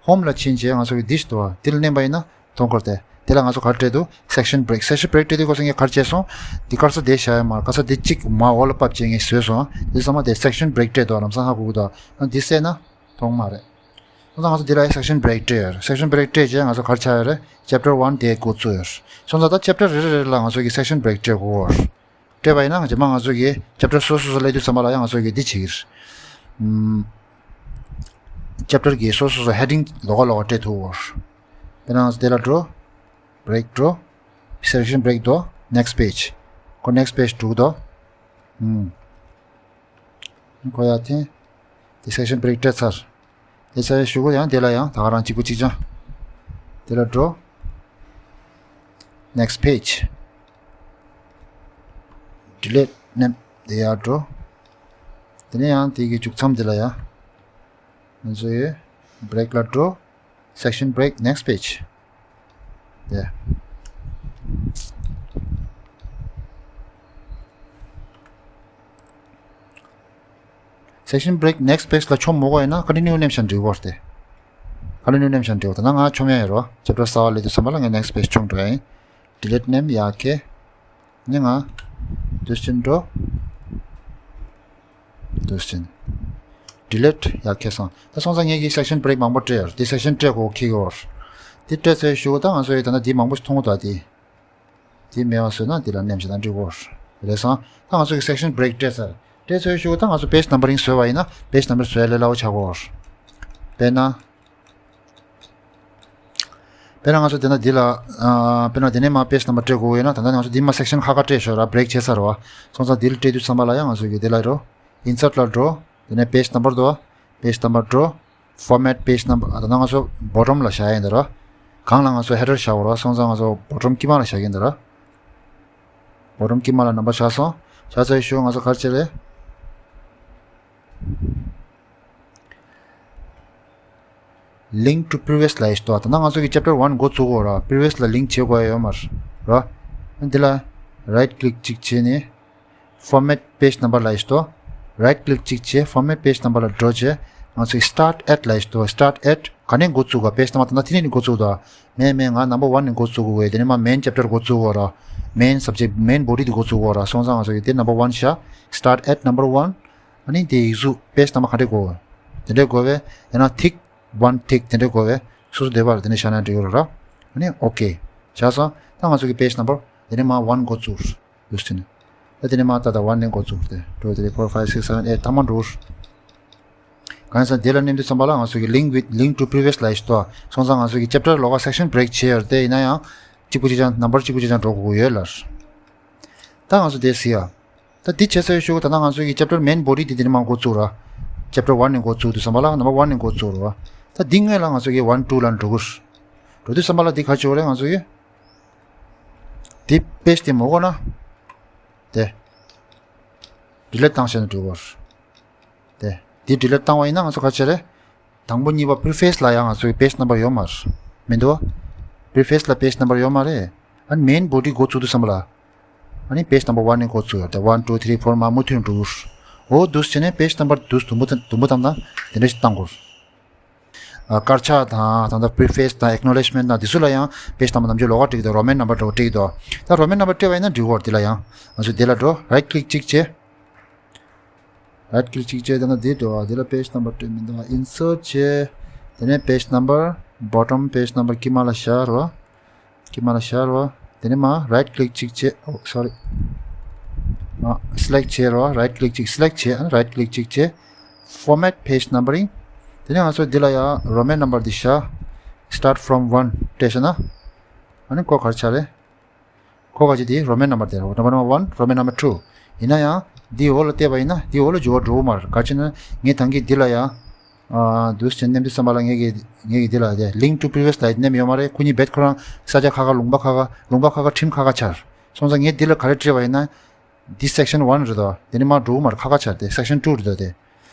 home ལ་ཕྱིན་བྱས་ང་ཚོ་གི་འདི་ཞིག་འདུག་ཨ། འདི་ལ་མནན་པ་ཡིན་ན། མཐོང་གི་རེད་དེ། དེ་ལ་ང་ཚོ་ག་རེ་སྤྲད་འདུག section break section break སྤྲད་དུས་ཁོ་ཚོ་ངས་ག་རེ་བྱས་སོང་། འདི་ཀར་སར་དེ་བཞག་ཡོད་མ་རེད། ཀར་སར་དེ་གཅིག་མར་འོག་ལ་ཕབ་བྱས་ངས་བཟོས་སོང་། འདི་ཚང་མ་དེ་section break སྤྲད་འདུག་ལམ་སང་ཧ་གོ་གི་འདུག་ཨ་འདི་བསད་ན་མཐོང་མ་རེད། ད་ང་ཚོ་འདི་ལ་ཡང་section break སྤྲད་ཡོད་རེད། section break སྤྲད་རྗེས་ང་ཚོ་ག་རེ་ཆགས་ཡོད་རེད། chapter one དེ་འགོ་བཙུགས་ཡོད་རེད། སོང་ཙང་ད་chapter རེ་རེ་རེ་ལ་ང་ཚོ་གི་section break སྤྲད་དགོས་རེད། སྤྲད་པ་ཡིན་ན་རྗེས་མ་ང་ཚོ་གི་chapter སོ་སོ་སོ་སླེབས་དུས་ཙམ་པ་ལ་ཡང་ང་ཚོ་གི་འདི་བྱེད་ཀྱི་རེད། ཨམ། chapter གི་སོ་སོ་སོ་heading ལོགས་ཀ་ལོགས་ཀ་སྤྲད་ཐུབ་ཀྱི་རེད། དཔེར་ན་ང་ཚོ་དེ་ལ་འགྲོ། break འགྲོ། section break འགྲོ། next page ཁོ་next page འགྲོ་གི་འདུག་ཨམ། ཁོ་ཡར་འཐེན། དེ་section break སྤྲད་ཚར། དེ་ཚར་བའི་གཞུག་གུ་ཡང་དེ་ལ་ཡང་ད་ག་རང་གཅིག་པུ་གཅིག་རྐྱང་། དེ་ལ་འགྲོ། next page delete ནས་དེ་ཡར་འགྲོ། དེ་ནས་ཡང་དེ་གི་མཇུག་མཚམས་དེ་ལ་ཡང་། ང་ཚོའི་break ལ་འགྲོ། section break next page དེ། section break next page ལ་ཆོ་མི་དགོས་ཡིན་ན་continue མནན་བཞག་འགྲིག་གི་རེད་དེ། continue མནན་བཞག་འགྲིག་གི་རེད། ད་ང་ཆོ་མ་ཡིན་རོ། chapter གསར་པ་སླེབས་དུས་ཙམ་པ་ལ་ངས་next page ཆོ་འགྲོ་ཡིན། delete མནན་ཡ་ཁེ། ནི་ང་། འདུག་སེ་འགྲོ། འདུག་སེ། delete ཡ་ཁེ་སོང་། ད་སོང་ཙང་ངས་ཀྱི་section break མང་པོ་སྤྲད་ཡོད་རེད། དེ་section སྤྲད་དགོས་ཁེ་གི་ཡོད་རེད། དེ་སྤྲད་ཚར་གཞུག་ད་ང་ཚོ་ཡི་ད་ལྟ་འདི་མང་པོ་ཞིག་མཐོང་གི་འདུག་དེ། དེ་མེད་པ་བཟོས་ན་དེ་ལ་མནན་བཞག་ན་འགྲིག་གི་ཡོད་རེད། རེད་སོང་། ད་ང་ཚོ་གི་section break སྤྲད་ཚར། སྤྲད་ཚར་གཞུག་ད་ང་ཚོ་page numbering བཟོས་པ་ཡིན་ན་page number བཟོ་ཡ་ལས་སླ་པོ་ཆགས་ཀྱི་ཡོད་རེད། དཔེར་ན། དཔེར་ན་ང་ཚོ་དེ་ན་འདི་ལ། ཨ། དཔེར་ན་དེ་ནས་མར་page number སྤྲད་དགོས་ཡོད་ན། ད་ལྟ་ང་ཚོ་འདི་མར་section ཁ་ཁ་སྤྲད་ཤོག་ར། break བྱས་ཚར་བ། སོང་ཙང་འདི་ལ་སྤྲད་དུས་ཙམ་པ་ལ་ཡང་ང་ཚོ་གི་འདི་ལ་འགྲོ། insert ལ་འགྲོ། དེ་ནས་page number འདུག page number འགྲོ། format page number ད་ལྟ་ང་ཚོ་bottom ལ་བཞག་ཡིན་ད་ར། སྒང་ལ་ང་ཚོ་header བཞག་ཡོད་ར། སོང་ཙང་ང་ཚོ་bottom དཀྱིལ་མ་ལ་བཞག་གི་ཡིན་ད་ར། bottom དཀྱིལ་མ་ལ་number བཞག་སོང་། བཞག་ཚར་ཞུ་ང་ཚོ་ག་རེ་བྱེད་རེད། Link to previous ལབ་ཡས་ཤིག་འདུག་ད་ལྟ་ང་ཚོ་གི་chapter one འགོ་བཙུགས་དགོས་ར། previous ལ་link བྱེད་དགོས་ཡ་ཡོད་མ་རེད་ར། འདི་ལ་right click གཅིག་བྱས་ནས་format page number ལབ་ཡས་ཤིག་འདུག right click གཅིག་བྱས། format page number ལ་འགྲོ་བྱས། ང་ཚོ་གི་start at ལབ་ཡས་ཤིག་འདུག start at ག་ནས་འགོ་བཙུགས་ག page number ད་ལྟ་དེ་ནས་ནི་འགོ་བཙུགས་འདུག་མེད་མེད། ང་number one ནས་འགོ་བཙུགས་དགོས། དེ་ནས་མ་main chapter འགོ་བཙུགས་དགོས་ར། main subject main body དེ་འགོ་བཙུགས་དགོས་ར། སོང་ཙང་ང་ཚོ་གི་དེ་number one ཤ start at number one ཨ་ནི་དེ་ཡིག་གཟུགས་page number ག་འདྲས་དགོས། དེ་འདྲས་དགོས་པས་ཡང་ན་tick one tick དེ་འདྲས་དགོས་པས་སོ་སོ་འདོད་པར་དེ་འདྲས་བཞག་ན་འགྲིག་གི་རེད་ར། ཨ་ནི་okay བྱས་སོང་། ད་ང་ཚོ་གི་page number དེ་ནས་མ་one འགོ་བཙུགས་འདུག་ཟེར་ནས། ད་དེ་ནས་མ་ད་ད་one ནས་འགོ་བཙུགས་ཏེ། two three four five six seven eight ཐ་མ་འགྲོ། གང་ཡིན་ཟེར་ན་དེ་ལ་མནན་དུས་ཙམ་པ་ལ་ང་ཚོ་གི་link with link to previous ལབ་ཡས་ཤིག་འདུག་སོང་ཙང་ང་ཚོ་གི་chapter ལོགས་ཀ་section break བྱས་ཡོད་རེད་དེ། ཡིན་ན་ཡང་གཅིག་པུ་གཅིག་རྐྱང་number གཅིག་པུ་གཅིག་རྐྱང་འགྲོ་དགོས་ཀྱི་ཡོད་ལ། ད་ང་ཚོ་དེ་གཟིགས་ཡ། ད་འདི་བྱས་ཚར་ཡོད་ཤོག་ད་ལྟ་ང་ཚོ་གི་chapter main body དེ་དེ་ནས་མ་འགོ་བཙུགས་ར། chapter one ནས་འགོ་བཙུགས་དུས་ཙམ་པ་ལ་number one ནས་འགོ་བཙུགས་ར། ད་འདི་སྔོན་ལ་ང་ཚོ་གི་one two ལ་འགྲོ་དགོས། འགྲོ་དུས་ཙམ་པ་ལ་འདི་ག་ཅིག་ཡོད་རེད། ང་ཚོ་གི་འདི་page དེ་མ་དགོས་ན། དེ་delete བཏང་བྱས་ནས་འགྲོ་དགོས། དེ་འདི་delete བཏང་བ་ཡིན་ན་ང་ཚོ་ག་ཅིག་རེད། དང་པོ་གཉིས་པ་preface ལ་ཡང་ང་ཚོའི་page number ཡོད་མ་རེད། མི་འདུག preface ལ་page number ཡོད་མ་རེད། ཨ་ནི་main body འགོ་བཙུགས་དུས་ཙམ་པ་ལ། ཨ་ནི་page number one ནས་འགོ་བཙུགས་ཡོད་དེ། one two three four མ་མུ་མཐུད་འགྲོ་གི་རེད། འོ་འདུག་སེ་བྱས་ནས་page number དུས་དུམ་བུ་དང་དུམ་བུ་དང་དང་དེ་འདྲ་ཞིག་བཏང་དགོས་རེད། དཀར་ཆག་དང་ད་ལྟ་preface དང་acknowledgement དང་དེ་ཚོ་ལ་ཡང་page number ནམ་རྒྱུན་ལོགས་ཀ་བྲིས་ཀྱི་འདུག Roman number འདྲ་བོ་བྲིས་ཀྱི་འདུག་ད་Roman number སྤྲད་པ་ཡིན་ན་འགྲིག་གི་རེད། དེ་ལ་ཡང་ང་ཚོས་དེ་ལ་འགྲོ། right click གཅིག་བྱས། right click གཅིག་བྱས། དེ་ནས་འདི་འགྲོ་བ། འདི་ལ་page number སྤྲད་མི་འདུག insert བྱས། དེ་ནས་page number bottom page number དཀྱིལ་མ་ལ་བཞག་རོགས། དཀྱིལ་མ་ལ་བཞག་རོགས། དེ་ནས་མ་right click གཅིག་བྱས། oh sorry ཨ་select བྱས་རོགས། right click གཅིག select བྱས། ཨ་right click གཅིག་བྱས། format page numbering དེ་ནས་ང་ཚོ་འདི་ལ་ཡང་Roman number འདི་བཞག start from one སྤྲད་བྱས་ན། ཨ་ནི་ཁོ་ག་རེ་ཆགས་རེད། ཁོ་ག་ཅི་དེ་Roman number དེ་རེད། Roman number one Roman number two ཡིན་ན་ཡང་འདིའི་འོག་ལ་བལྟས་པ་ཡིན་ན་འདིའི་འོག་ལ་འགྱུར་བ་འགྲོ་གི་མ་རེད། ག་ཅི་ན་ངས་ད་གིན་འདི་ལ་ཡང་ཨ་འདུག་སེ་མནན་དུས་ཙམ་པ་ལ་ངས་ཀྱི་ངས་ཀྱི་འདི་ལ་དེ་link to previous ལ་མནན་ཡོད་མ་རེད། ཁོ་གཉིས་རྦད་ཁོ་རང་ས་ཆ་ཁ་ཁ་ལུང་པ་ཁ་ཁ་ལུང་པ་ཁ་ཁ་ཁྲིམས་ཁ་ཁ་ཆགས། སོང་ཙང་ངས་འདི་ལ་ག་རེ་སྤྲད་པ་ཡིན་ན་འདི་section one རེད་དོ། དེ་ནས་མར་འགྲོ་གི་མ་རེད། ཁ་ཁ་ཆགས་དེ་section two རེད་དོ་དེ།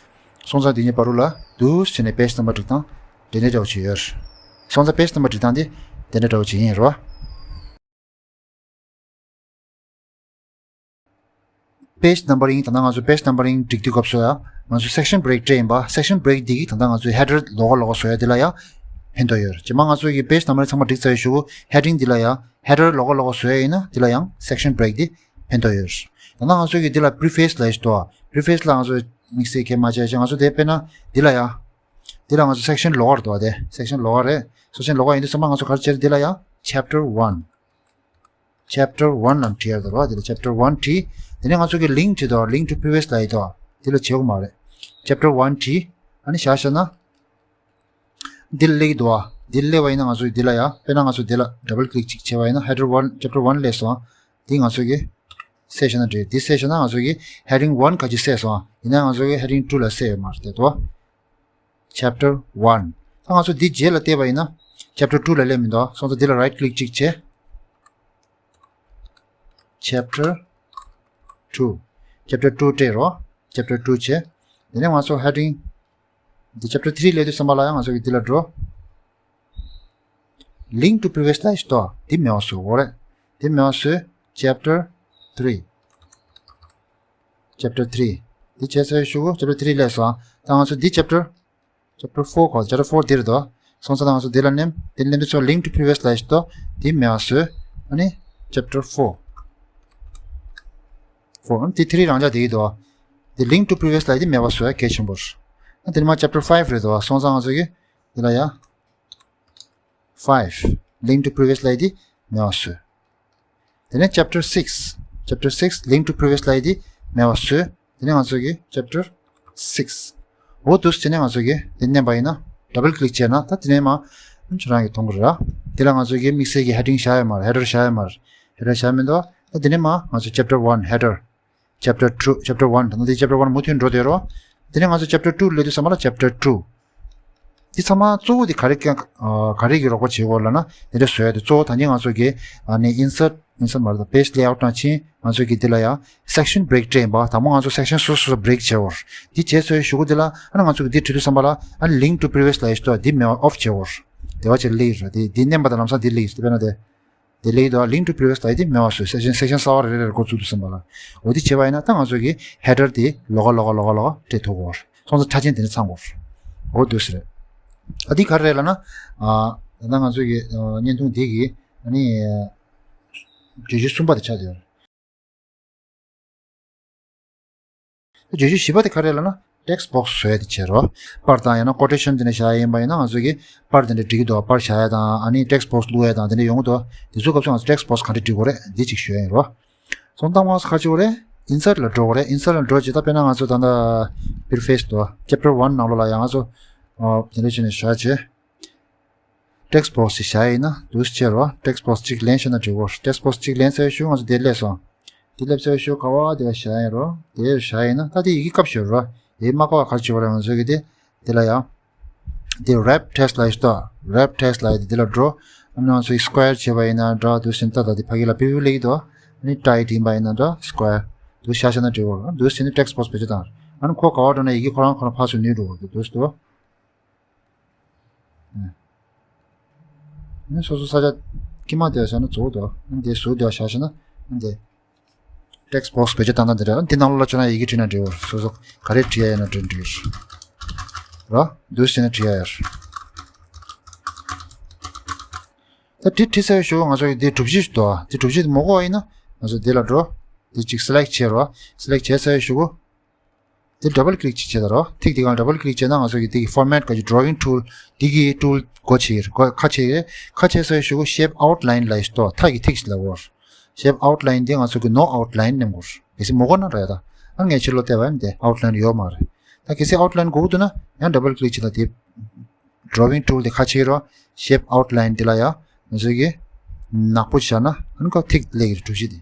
སོང་ཙང་འདི་གཉིས་བར་དུ་ལ་འདུག་སེ་བྱས་ནས་page number སྒྲིག་སྟངས་དེ་འདྲ་འདྲ་བོ་ཅིག་ཡོད་རེད། སོང་ཙང་page number སྒྲིག་སྟངས་དེ་དེ་འདྲ་འདྲ་བོ་ཅིག་ཡིན་རེད་བ། page numbering ད་ལྟ་ང་ཚོ་page numbering སྒྲིག་དུས་སྐབས་སུ་ཡང་ང་ཚོ་section break སྤྲད་ཡིན་པ། section break འདི་གིས་ད་ལྟ་ང་ཚོའི་header ལོགས་ཀ་ལོགས་ཀ་བཟོ་ཡ་འདི་ལ་ཡང་ཕན་ཐོགས་ཡོད་རེད། རྗེས་མ་ང་ཚོ་གི་page numbering ཚང་མ་སྒྲིག་ཚར་བའི་གཞུག་གུ་heading འདི་ལ་ཡང་header ལོགས་ཀ་ལོགས་ཀ་བཟོ་ཡ་ཡིན་ན་འདི་ལ་ཡང་section break འདི་ཕན་ཐོགས་ཡོད་རེད། ད་ལྟ་ང་ཚོ་གི་འདི་ལ preface ལབ་ཡ་ཞིག་འདུག preface ལ་ང་ཚོ་དམིགས་བསལ་གལ་མ་ཆེ་ཞིང་ང་ཚོ་དེ་དཔེར་ན་འདི་ལ་ཡང་འདི་ལ་ང་ཚོ་section ལོགས་ཀ་རེད་འདུག་དེ་section ལོགས་ཀ་རེད། section ལོགས་ཀ་ཡིན་དུས་ཙམ་པ་ང་ཚོ་ག་རེ་བྱས་རེད། འདི་ལ་ཡང་chapter one chapter one ལ་བྲིས་ཡ་འདུག་ར། དེ་ལ་chapter one བྲིས། དེ་ནས་ང་ཚོ་གི་link བྲིས་འདུག link to previous ལབ་ཡ་འདུག་དེ་ལ་བྱེད་དགོས་མ་རེད། chapter one བྲིས། ཨ་ནི་བཞག་བཞག་ན། འདི་ལ་སླེབས་ཀྱི་འདུག་ཨ། འདི་ལ་སླེབས་པ་ཡིན་ན་ང་ཚོ་འདི་ལ་ཡ། དཔེར་ན་ང་ཚོ་འདི་ལ་double click ཅིག་བྱས་པ་ཡིན་ན་header one chapter one སླེབས་སོང་ཨ། འདི་ང་ཚོ་གི་བསད་བཞག་ན་འགྲིག་འདི་བསད་བཞག་ན་ང་ཚོ་གི་heading one ག་ཅིག་བསད་སོང་ཨ། ཡིན་ན་ང་ཚོ་གི་heading two ལ་བསད་ཡོད་མ་རེད་དེ་འདུག་ཨ། chapter one ད་ང་ཚོ་འདི་རྗེས་ལ་བལྟས་པ་ཡིན་ན་chapter two ལ་སླེབས་མི་འདུག་སོང་ཙང་འདི་ལ་right click གཅིག་བྱས། chapter two chapter two སྤྲད་རོགས། chapter two བྱས། དེ་ནས་ང་ཚོ་heading འདི་chapter three སླེབས་དུས་ཙམ་པ་ལ་ཡང་ང་ཚོ་གི་འདི་ལ་འགྲོ། link to previous ལབ་ཡ་ཞིག་འདུག་འདི་མེད་པ་བཟོ་དགོས་རེད། འདི་མེད་པ་བཟོས། chapter three chapter three འདི་བྱས་ཚར་ཞུ་གོ chapter three སླེབས་སོང་། ད་ང་ཚོ་འདི་chapter chapter four གོ chapter four འདི་རེད་དོ། སོང་ཙང་ང་ཚོ་འདི་ལ་ནེམ་འདི་ནེམ་དུ་ཚོ་link to previous ལབ་ཡ་ཞིག་འདུག་འདི་མེད་པ་བཟོས། ཨ་ནི་chapter four four འདི་three རང་འཇགས་འདི་ཡིན་དོ། འདི་link to previous ལབ་ཡ་འདི་མེད་པ་བཟོ་ཡ་གལ་ཆེན་པོ་རེད། ཨ་འདི་ནི་མ་chapter five རེད་དོ། སོང་ཙང་ང་ཚོ་གི་འདི་ལ་ཡ། five link to previous ལབ་ཡ་འདི་མེད་པ་བཟོས། དེ་ནས་chapter six chapter six link to previous ལབ་ཡ་འདི་མེད་པ་བཟོས། དེ་ནས་ང་ཚོ་གི་chapter six འོ་འདུག་སེ་བྱས་ནས་ང་ཚོ་གི་འདི་མནན་པ་ཡིན་ན་double click བྱས་ན་ད་དེ་ནས་མ་ཁྱོད་རང་གི་མཐོང་གི་རེད། དེ་ལ་ང་ཚོ་གི་དམིགས་བསལ་གྱི་heading བཞག་ཡོད་མ་རེད། header བཞག་ཡོད་མ་རེད། header བཞག་མི་འདུག་ད་དེ་ནས་མ་ང་ཚོ་chapter one header chapter two chapter one ད་ནི་དེ་chapter one མུ་མཐུད་འགྲོ་བསྡད་རོགས། དེ་ནས་ང་ཚོ་chapter two སླེབས་དུས་ཙམ་པ་ལ་chapter two འདི་ཚང་མ་གཙོ་བོ་དེ་ག་རེ་ག་ག་རེ་གི་རོགས་པ་བྱེད་དགོས་ལབ་ན་དེ་འདྲ་བཟོ་ཡ་དེ་གཙོ་བོ་ད་ནི་ང་ཚོ་གི་ཨ་ནི་insert insert མ་རེད་ད། page layout ནང་ཕྱིན། ང་ཚོ་གི་འདི་ལ་ཡང་section break སྤྲད་ཡིན་པ། དང་པོ་ང་ཚོ་section སོ་སོ་break བྱེད་འོར། འདི་བྱས་ཚར་བའི་གཞུག་གུ་འདི་ལ་ཨ་ནི་ང་ཚོ་གི་འདི་བྲིས་དུས་ཙམ་པ་ལ་ཨ་ནི་link to previous slide དོ་འདི་མེད་པ་off བྱེད་འོར། དེ་བ་ཅིག་ལེགས་རེད། དེ་འདི་མནན་པ་དང་ལམ་སང་འདི་ལེགས་དེ་བས་ན་དེ། དེ་ལེགས་དོ་link to previous slide དེ་མེད་པ་བཟོས། section section གསར་བ་རེ་རེ་རེ་འགོ་བཙུགས་དུས་ཙམ་པ་ལ། འོ་འདི་བྱས་པ་ཡིན་ན་ད་ང་ཚོ་གི་header དེ་ལོགས་ཀ་ལོགས་ཀ་ལོགས་ཀ་ལོགས་ཀ་སྤྲད་ཐུབ་འོར། སོང་ཙང་ཆ་ཆེན་དེ་འདྲ་ཚང་འོར། འོ་འདུག་ཟེར། ཨ་འདི་ག་རེ་རེད་ལབ་ན། ཨ་ད་ང་ཚོ་གི་ཨ་བརྙན་ཐུང་འདི་གི་ཨ་ནི་ཨ་བརྗོད་གཞི་གསུམ་པ་དེ་ཆགས་བསྡད་ཡོད་རེད། བརྗོད་གཞི་བཞི་པ་དེ་ག་རེ་རེད་ལབ་ན་text box བཟོ་ཡ་དེ་བྱས་རོགས། པར་དང་ཡང་ན་quotation དེ་འདྲ་བཞག་ཡ་ཡིན་པ་ཡིན་ན་ང་ཚོ་གི་པར་དེ་འདྲ་འབྲི་གི་འདུག་པར་བཞག་ཡ་དང་ཨ་ནི་text box བླུག་ཡ་དང་དེ་འདྲ་ཡོང་གི་འདུག་དེ་ཚོའི་སྐབས་སུ་ང་ཚོ་text box ག་འདྲ་འབྲི་དགོས་རེད་འདི་གཅིག་ཞུ་ཡ་ཡིན་རོགས། སོང་ཙང་ང་ཚོ་ག་རེ་བྱེད་དགོས་རེད། insert ལ་འགྲོ་དགོས་རེད། insert ལ་འགྲོ་རྗེས་ད་དཔེར་ན་ང་ཚོ་ད་ལྟ་preface དོ་chapter one ནང་ལོགས་ལ་ཡང་ང་ཚོ་ཨ་དེ་འདྲ་བྱས་ནས་བཞག་བྱས། text box ཞིག་བཞག་ཡིན་ན་འདུག་སེ་བྱས་རོགས། text box གཅིག་ལེན་ཤེས་ན་འགྲིག་གོ། text box གཅིག་ལེན་ཚར་བའི་གཞུག་ང་ཚོ་དེ་སླེབས་སོང་། དེ་སླེབས་ཚར་བའི་གཞུག་ག་བ་དེ་བཞག་ཡིན་རོགས། དེ་བཞག་ཡིན་ན་ད་དེ་ཡི་གེ་སྐབས་ཤོར་རོགས། ཡི་གེ་མ་གོ་བ་ག་རེ་བྱེད་དགོས་རེད། ང་ཚོ་གི་དེ་དེ་ལ་ཡང་དེ་wrap text ལ་ཡོད་ཤག wrap text ལ་ཡོད་དེ་དེ་ལ་འགྲོ། ཨ་ནི་ང་ཚོ་square བྱས་པ་ཡིན་ན་འདྲ། འདུག་སེ་ད་ད་དེ་ཕ་གི་ལ་བི་བི་སླེབས་ཀྱི་འདུག་ཨ་ནི་tight ཡིན་པ་ཡིན་ན་འདྲ་square འདུག་བཞག་ཤེས་ན་འགྲིག་གོ། འདུག་སེ་ནི་text box བེད་སྤྱོད་བཏང་། ཨ་ནི་ཁོ་ག་བ་འགྲོ་ན་ཡི་གེ་ཁོ་རང་ཁོ་རང་ཕར་ཚུར་ནུར་འགྲོ་གི་འདུག་འདུག་སེ་འདུག་ཨ་ནི་སོ་སོ་ས་ཆ་དཀྱིལ་མ་དེ་བཞག་ན་གཙོ་བོ་འདུག་ཨ་ནི་དེ་ཟུར་དེ་བཞག་ཤེས་ན་ཨ་ནི་དེ་text box བེད་སྤྱོད་བཏང་སྟངས་དེ་རེད། ཨ་ནི་དེ་ནང་ལོགས་ལ་བཅུག་ན་ཡི་གེ་བྲིས་ན་འགྲིག་གོ། སོ་སོ་ག་རེ་བྲིས་ཡ་ཡོད་ན་བྲིས་འགྲིག་ར། འདུག་སེ་ནི་བྲིས་ཡ་ཡོད། ད་འདི་བྲིས་ཚར་བའི་གཞུག་ང་ཚོ་གི་འདི་གྲུབ་གཞི་ཞིག་འདུག་ཨ། འདི་གྲུབ་གཞི་འདི་མ་གོ་བ་ཡིན་ན་ང་ཚོ་འདི་ལ་འགྲོ། འདི་གཅིག་select བྱེད་རོགས། select བྱས་ཚར་བའི་གཞུག་གུ་འདི་double click གཅིག་བྱེད་ད་རོགས། ཐིག་འདི་སྒང་double click བྱས་ན་ང་ཚོ་གི་འདི་གི་format ག་ཅིག drawing tool འདི་གི་tool སྒོ་ཕྱེ་གི་རེད། སྒོ་ཁ་ཕྱེ་གི་རེད། ཁ་ཕྱེ་ཚར་བའི་གཞུག་གུ་shape outline ལ་ཡོད་དོ། མཐའ་གི་ཐིག་ཞིག་ལ་འོར། shape outline འདི་ང་ཚོ་གི་no outline མནན་དགོས། གལ་སྲིད་མ་གོ་ན་འདྲ་ཡ་ད། ཨ་ངས་ཕྱི་ལོགས་བལྟས་པ་ཡིན་ཏེ་outline ཡོད་མ་རེད། ད་གལ་སྲིད་outline དགོས་འདུག་ན་ཡང་double click བྱེད་ད་དེ་drawing tool དེ་ཁ་ཕྱེ་རོགས། shape outline དེ་ལ་ཡང་ང་ཚོ་གི་ནག་པོ་བྱས་ན་ཨ་ནི་ཁ་ཐིག་སླེབས་ཀྱི་རེད། གྲུ་བཞི་དེ་